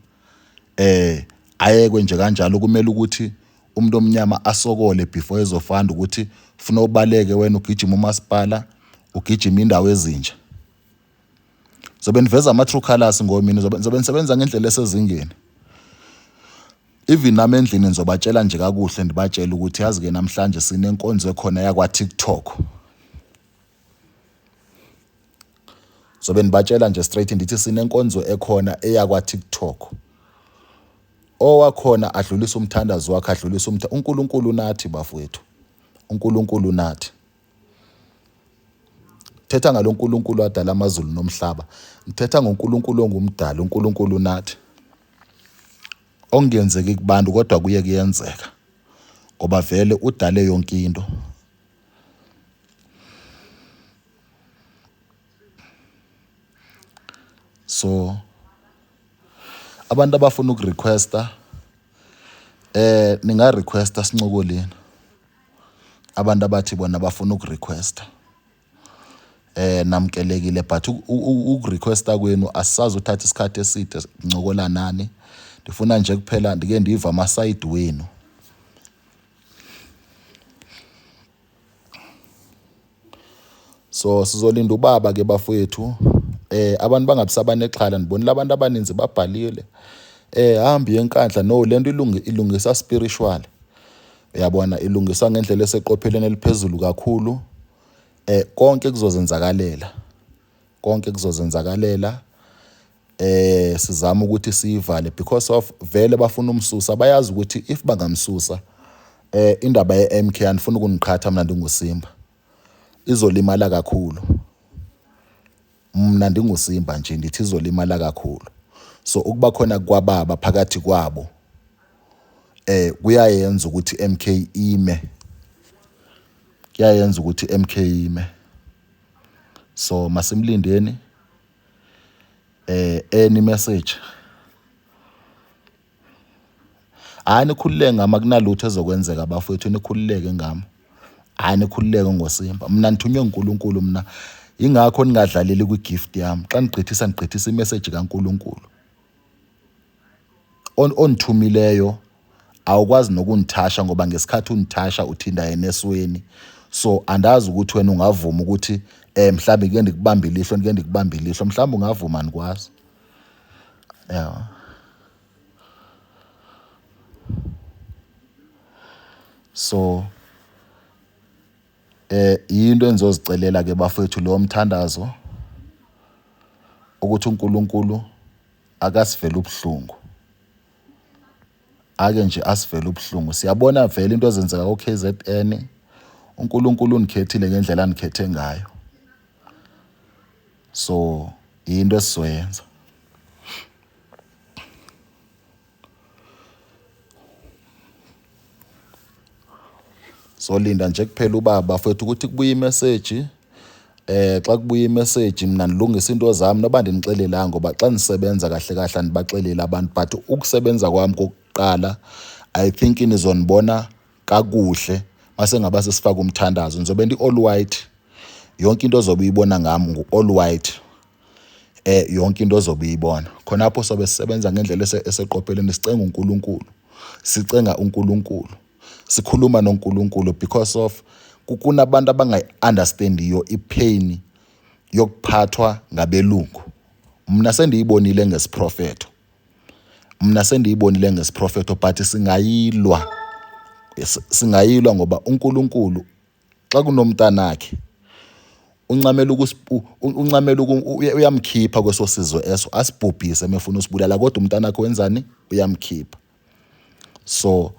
ayekwe nje kanjalo. Kumele ukuthi umuntu omnyama asokole before ezofanda, ukuthi ufuna ubaleke wena ugijima umasipala, ugijima indawo ezintsha. Zobe niveza ama-true colors ngomini, zobe nisebenza ngendlela esezingeni. Even nami endlini ngizobatshela nje kakuhle, ndibatshele ukuthi yazi-ke namhlanje sinenkonzo ekhona yakwa-TikTok. Zobe nibatshela nje straight, ndithi sinenkonzo ekhona eyakwa-TikTok, owakhona adlulise umthandazo wakhe, adlulise uNkulunkulu nathi bafowethu, uNkulunkulu nathi. Thetha ngalo nkulunkulu wadala amazulu nomhlaba, ngithetha ngoNkulunkulu ongumdali, uNkulunkulu nathi. Okungenzeki kubantu kodwa kuye kuyenzeka, ngoba vele udale yonke into. So abantu abafuna ukurequesta, ninga requesta, sincokoleni. Abantu abathi bona bafuna ukurequesta, namkelekile, but ukurequesta kwenu asisazi uthatha isikhathi eside ncokola nani. Ndifuna nje kuphela ndike ndiva amasayidi wenu. So sizolinda ubaba ke bafowethu, abantu bangabisabanexhala. Ndibonile abantu abaninzi babhalile, hambi yenkandla. No, lento ilungisa spiritual, uyabona, ilungiswa ngendlela eseqophelweni eliphezulu kakhulu. Konke kuzozenzakalela, konke kuzozenzakalela. Sizama ukuthi siyivale because of vele bafuna umsusa, bayazi ukuthi if bangamsusa, indaba ye-MK, andifuna ukuniqhatha, mina ndinguSimba, izolimala kakhulu. Mna ndinguSimba nje ndithi izolimala kakhulu. So ukuba khona kwababa phakathi kwabo kuyayenza ukuthi MK ime, kuyayenza ukuthi MK ime. So masimlindeni. Any message? Hayi, nikhululeke ngami, akunalutho ezokwenzeka bafowethu, nikhululeke ngami. Hayi, nikhululeke ngoSimba, mina ngithunywe uNkulunkulu mina, ingakho ningadlaleli kwi-gift yami. Xa nigqithisa, nigqithisa imessage kaNkulunkulu onithumileyo. Awukwazi nokundithasha, ngoba ngesikhathi undithasha uthinda yena esweni. So andazi ukuthi wena ungavuma ukuthi Mhlawumbe ngike ndikubambe ilihlo, ndike ndikubambe ilihlo, mhlawumbe ungavuma andikwazi. Yeah. So into engizozicelela ke bafethu lo mthandazo ukuthi uNkulunkulu akasivele ubuhlungu. Ake nje asivele ubuhlungu. Siyabona vele into ezenzeka ko-KZN. uNkulunkulu unikhethile ngendlela anikhethe ngayo. So into esizoyenza. Solinda nje kuphela ubaba bafethu ukuthi kubuye imessage xa kubuya imessage mina ndilungisa into zami noba ndinixelelanga ngoba xa ndisebenza kahle kahle andibaxeleli abantu but ukusebenza kwami kokuqala I think nizonibona kakuhle mase ngaba sesifaka umthandazo ngizobe ndi-all white yonke into ozobe uyibona ngami ngu-all white yonke into ozobe uyibona khonapho sobe sisebenza ngendlela eseqophelweni sicenga uNkulunkulu sicenga uNkulunkulu sikhuluma noNkulunkulu because of kunabantu abangayi-understandiyo ipain yokuphathwa ngabelungu. Mna sendiyibonile ngesiprofetho, mna sendiyibonile ngesiprofetho but singayilwa, singayilwa ngoba uNkulunkulu xa kunomntanakhe uncamela uncamela uyamkhipha kweso sizwe eso asibhubhise mefuna usibulala kodwa umntanakhe wenzani uyamkhipha. So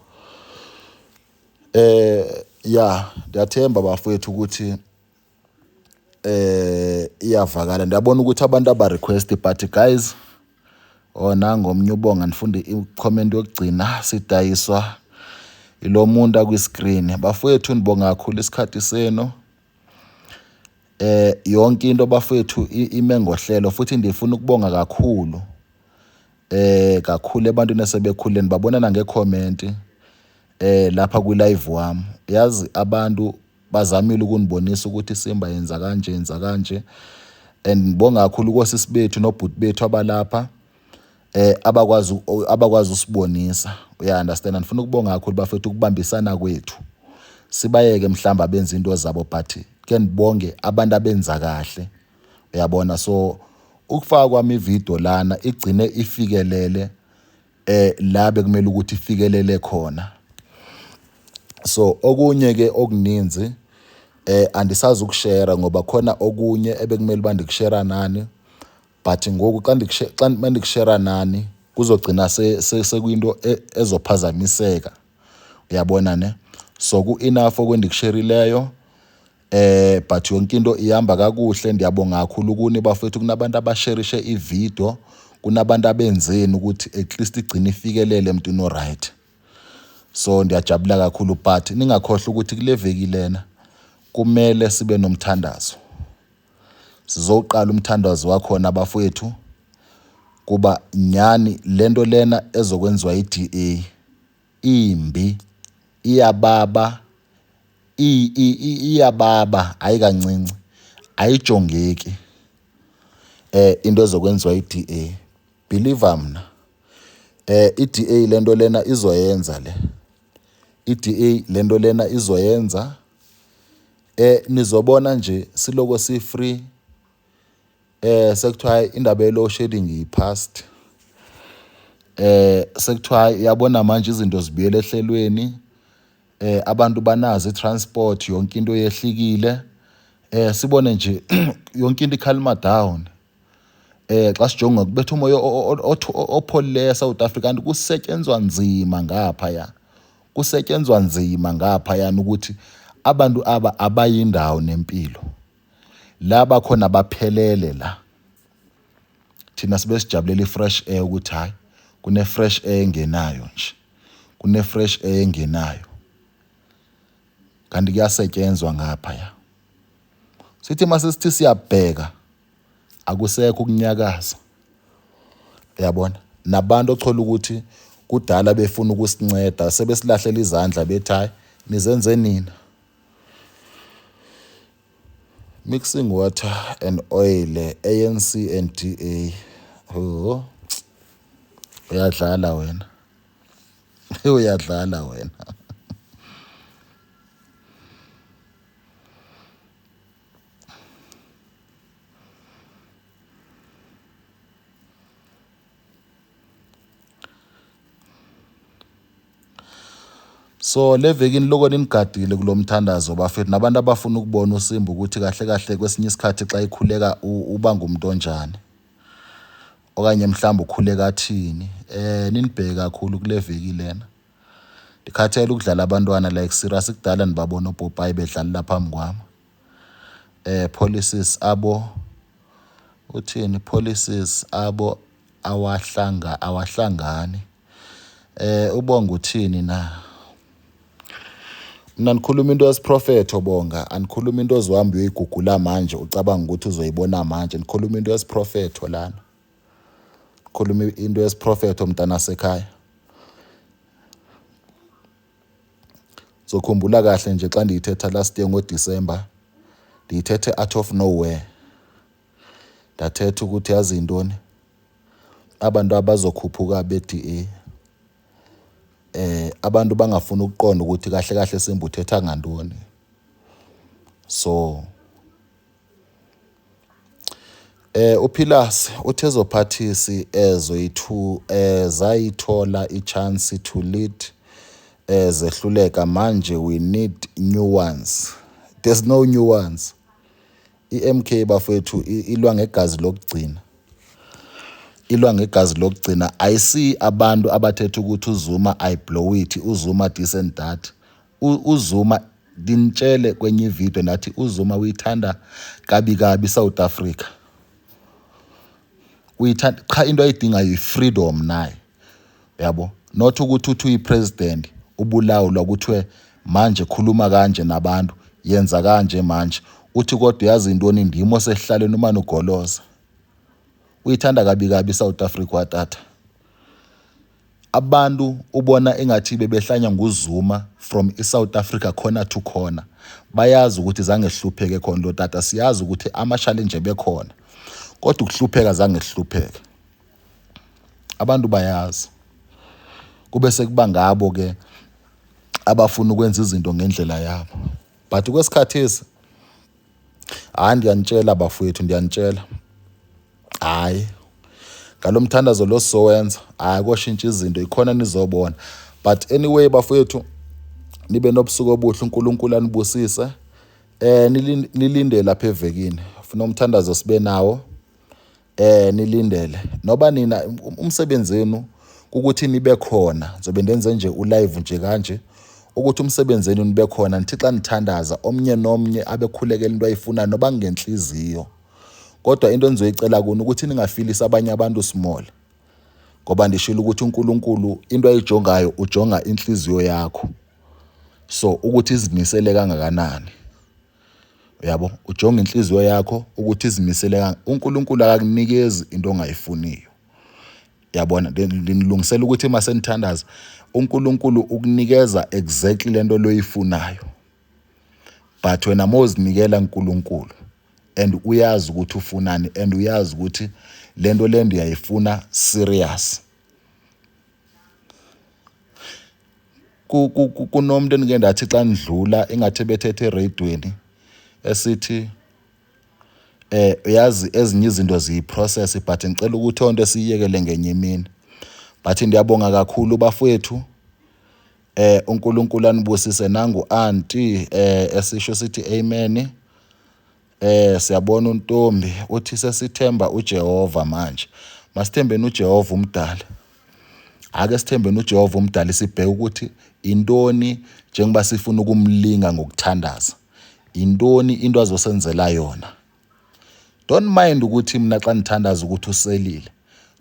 ya ndiyathemba bafowethu ukuthi iyavakala. Ndiyabona ukuthi abantu aba request but guys oh nango omnye ubonga ndifunde i-comment yokugcina sidayiswa ilo muntu akwi-screen. Bafowethu ndibonga kakhulu isikhathi senu. Yonke into bafowethu ime ngohlelo futhi ndifuna ukubonga kakhulu kakhulu ebantwini asebekhulile ndibabona nangecomment lapha kwi-live wami. Yazi abantu bazamile ukunibonisa ukuthi Simba yenza kanje yenza kanje and ngibonga kakhulu kosisi bethu nobhuti bethu abalapha abakwazi usibonisa. Uya understand? Ngifuna ukubonga kakhulu bafethu ukubambisana kwethu. Sibayeke mhlamba abenza into zabo but ke ndibonge abantu abenza kahle. Uyabona? So ukufaka kwami ivideo lana igcine ifikelele la bekumele ukuthi ifikelele khona. So okunye ke okuninzi andisazi ukushare ngoba khona okunye ebekumele uba ndikushare nani but ngoku xa ndikushare nani kuzogcina sekuyinto ezophazamiseka. Uyabona ne? So ku-enough okwendikushereleyo but yonke into ihamba kakuhle. Ndiyabonga kakhulu kuni bafethu, kunabantu abasherishe ivideo, kunabantu abenzeni ukuthi at least igcine ifikelele emntwini o-right. So ndiyajabula kakhulu but ningakhohlwa ukuthi kule veki lena kumele sibe nomthandazo. Sizoqala umthandazo wakhona bafowethu kuba nyani lento lena ezokwenziwa i-DA imbi, iyababa, iyababa hayi kancinci, ayijongeki into ezokwenziwa i-DA. Believe mna i-DA lento lena izoyenza le. I-DA lento lena izoyenza nizobona nje siloko si free sekuthiwa indaba ye-load shedding i-past. Sekuthiwa yabona manje izinto zibuyele ehlelweni, abantu banazo i-transport yonke into yehlikile. Sibone nje yonke into ikhalima down. Xa sijonga kubetha umoya opholileyo eSouth Africa kanti kusetyenzwa nzima ngaphaya. Kusetyenzwa nzima ngaphayana ukuthi abantu aba abayindawo nempilo. La bakhona baphelele la. Thina sibe sijabulela i-fresh air ukuthi hayi kune-fresh air engenayo nje. Kune-fresh air engenayo. Kanti kuyasetshenzwa ngaphaya. Sithi mase sithi siyabheka akusekho ukunyakaza. Uyabona? Nabantu othola ukuthi kudala befuna ukusinceda sebesilahlela izandla bethi hayi nizenze nina. Mixing water and oil, ANC and DA. Oh. Uyadlala wena. Uyadlala wena. So le veki niloko ninigadile kulo mthandazo bafethu, nabantu abafuna ukubona uSimba ukuthi kahle kahle kwesinye isikhathi xa ikhuleka uba ngumuntu onjani okanye mhlawumbe ukhuleka athini. Ninibheke kakhulu kule veki lena. Ndikhathele ukudlala abantwana like serious, kudala ndibabona oopopayi bedlalela phambi kwam. Policies abo uthini, policies abo awahlanga awahlangani. Ubonga uthini na? Mina nikhuluma into yesiprofetho Bonga, anikhuluma into ozohamba uyoyigugula manje ucabanga ukuthi uzoyibona manje. Nikhuluma into yesiprofetho lana. Khuluma into yesiprofetho mntana sekhaya. Zokhumbula kahle nje xa ndiyithetha last year ngoDisemba, ndiyithethe out of nowhere. Ndathetha ukuthi yazi yintoni, abantu abazokhuphuka be-DA abantu bangafuni ukuqonda ukuthi kahle kahle Simba uthetha ngantoni. So uPhilas uthe ezophathisi ezoyi-two zayithola i-chance to lead zehluleka, manje we need new ones. There's no new ones. I-MK bafethu ilwa ngegazi lokugcina, ilwa ngegazi lokugcina. I see abantu abathetha ukuthi uZuma I blow it, uZuma this and that. UZuma ndinitshele kwenye ividiyo ndathi uZuma uyithanda kabi kabi South Africa. Uyithanda cha, into ayidingayo i-freedom naye, yabo, not ukuthi uthi uyi-president ubulawulwa kuthiwe manje khuluma kanje nabantu, yenza kanje manje, uthi kodwa uyazi intoni, ndim osehlaleni umane ugoloza. Uyithanda kabi kabi South Africa watata. Abantu ubona engathi bebehlanya nguZuma from iSouth Africa corner to corner. Bayazi ukuthi zange sihlupheke khona lo tata, siyazi ukuthi ama-challenge ebekhona, kodwa ukuhlupheka zange sihlupheke. Abantu bayazi. Kube sekuba ngabo ke abafuna ukwenza izinto ngendlela yabo. But kwesikhathi hayi, ndiyanitshela bafowethu, ndiyanitshela, hayi ngalo mthandazo lo sizowenza, hayi koshintsha izinto, ikhona nizobona. But anyway bafowethu, nibe nobusuku obuhle, uNkulunkulu anibusise. Nilinde lapha evekini, ufuna umthandazo sibe nawo. Nilindele noba nina umsebenzi wenu ukuthi nibe khona, ngizobe ndenze nje ulive nje kanje ukuthi umsebenzi wenu nibe khona, nithi xa nithandaza omnye nomnye abekhulekela into ayifunayo noba ngenhliziyo. Kodwa into engizoyicela kuni ukuthi ningafilisi abanye abantu small, ngoba ndishilo ukuthi uNkulunkulu into ayijongayo ujonga inhliziyo yakho, so ukuthi izimisele kangakanani, uyabo, ujonga inhliziyo yakho ukuthi izimisele. UNkulunkulu akakunikezi into ongayifuniyo, yabona. Ndinilungisela ukuthi uma senithandaza uNkulunkulu ukunikeza exactly lento loyifunayo, but wena mawuzinikela kuNkulunkulu and uyazi ukuthi ufunani and uyazi ukuthi lento le ndiyayifuna serious. Kunomuntu endike ndathi xa ndidlula ingathi ebethetha ereyidweni esithi uyazi ezinye izinto ziyi-process, but ngicela ukuthi onto esiyiyekele ngenye imini. But ndiyabonga kakhulu bafowethu, uNkulunkulu anibusise. Nangu auntie esisho sithi amen. Siyabona uNtombi uthi sesithemba uJehova manje. Masithembeni uJehova umdali. Ake sithembeni uJehova umdali, sibheke ukuthi intoni njengoba sifuna ukumlinga ngokuthandaza, intoni into azosenzela yona. Don't mind ukuthi mina xa ndithandaza ukuthi uselile,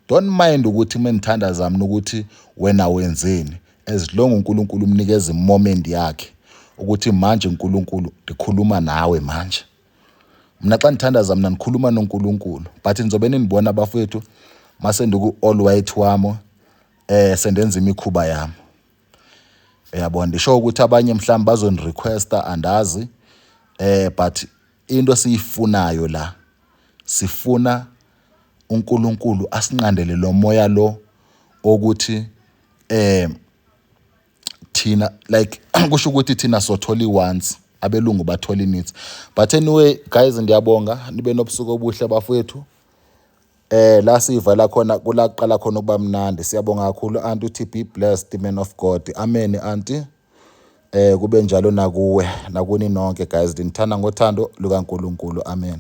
don't mind ukuthi uma ndithandaza mina ukuthi wena wenzeni, as long uNkulunkulu umnikeza imoment yakhe ukuthi manje uNkulunkulu ndikhuluma nawe manje. Mina xa ndithandaza mina ndikhuluma noNkulunkulu, but nizobe ninibona bafowethu mase ndiku all white wami sendenza imikhuba yami, uyabona. Ndisho ukuthi abanye mhlawumbe bazonirequesta, andazi, but into esiyifunayo la, sifuna uNkulunkulu asinqandele lo moya lo ukuthi thina like kusho ukuthi thina sothola i-once, abelungu bathola i-needs. But anyway guys, ndiyabonga, nibe nobusuku obuhle bafowethu. La sivala khona kula kuqala khona ukuba mnandi. Siyabonga kakhulu auntie, uthi be blessed man of God. Amen auntie. Kube njalo nakuwe nakuni nonke guys, ndinithanda ngothando lukaNkulunkulu. Amen.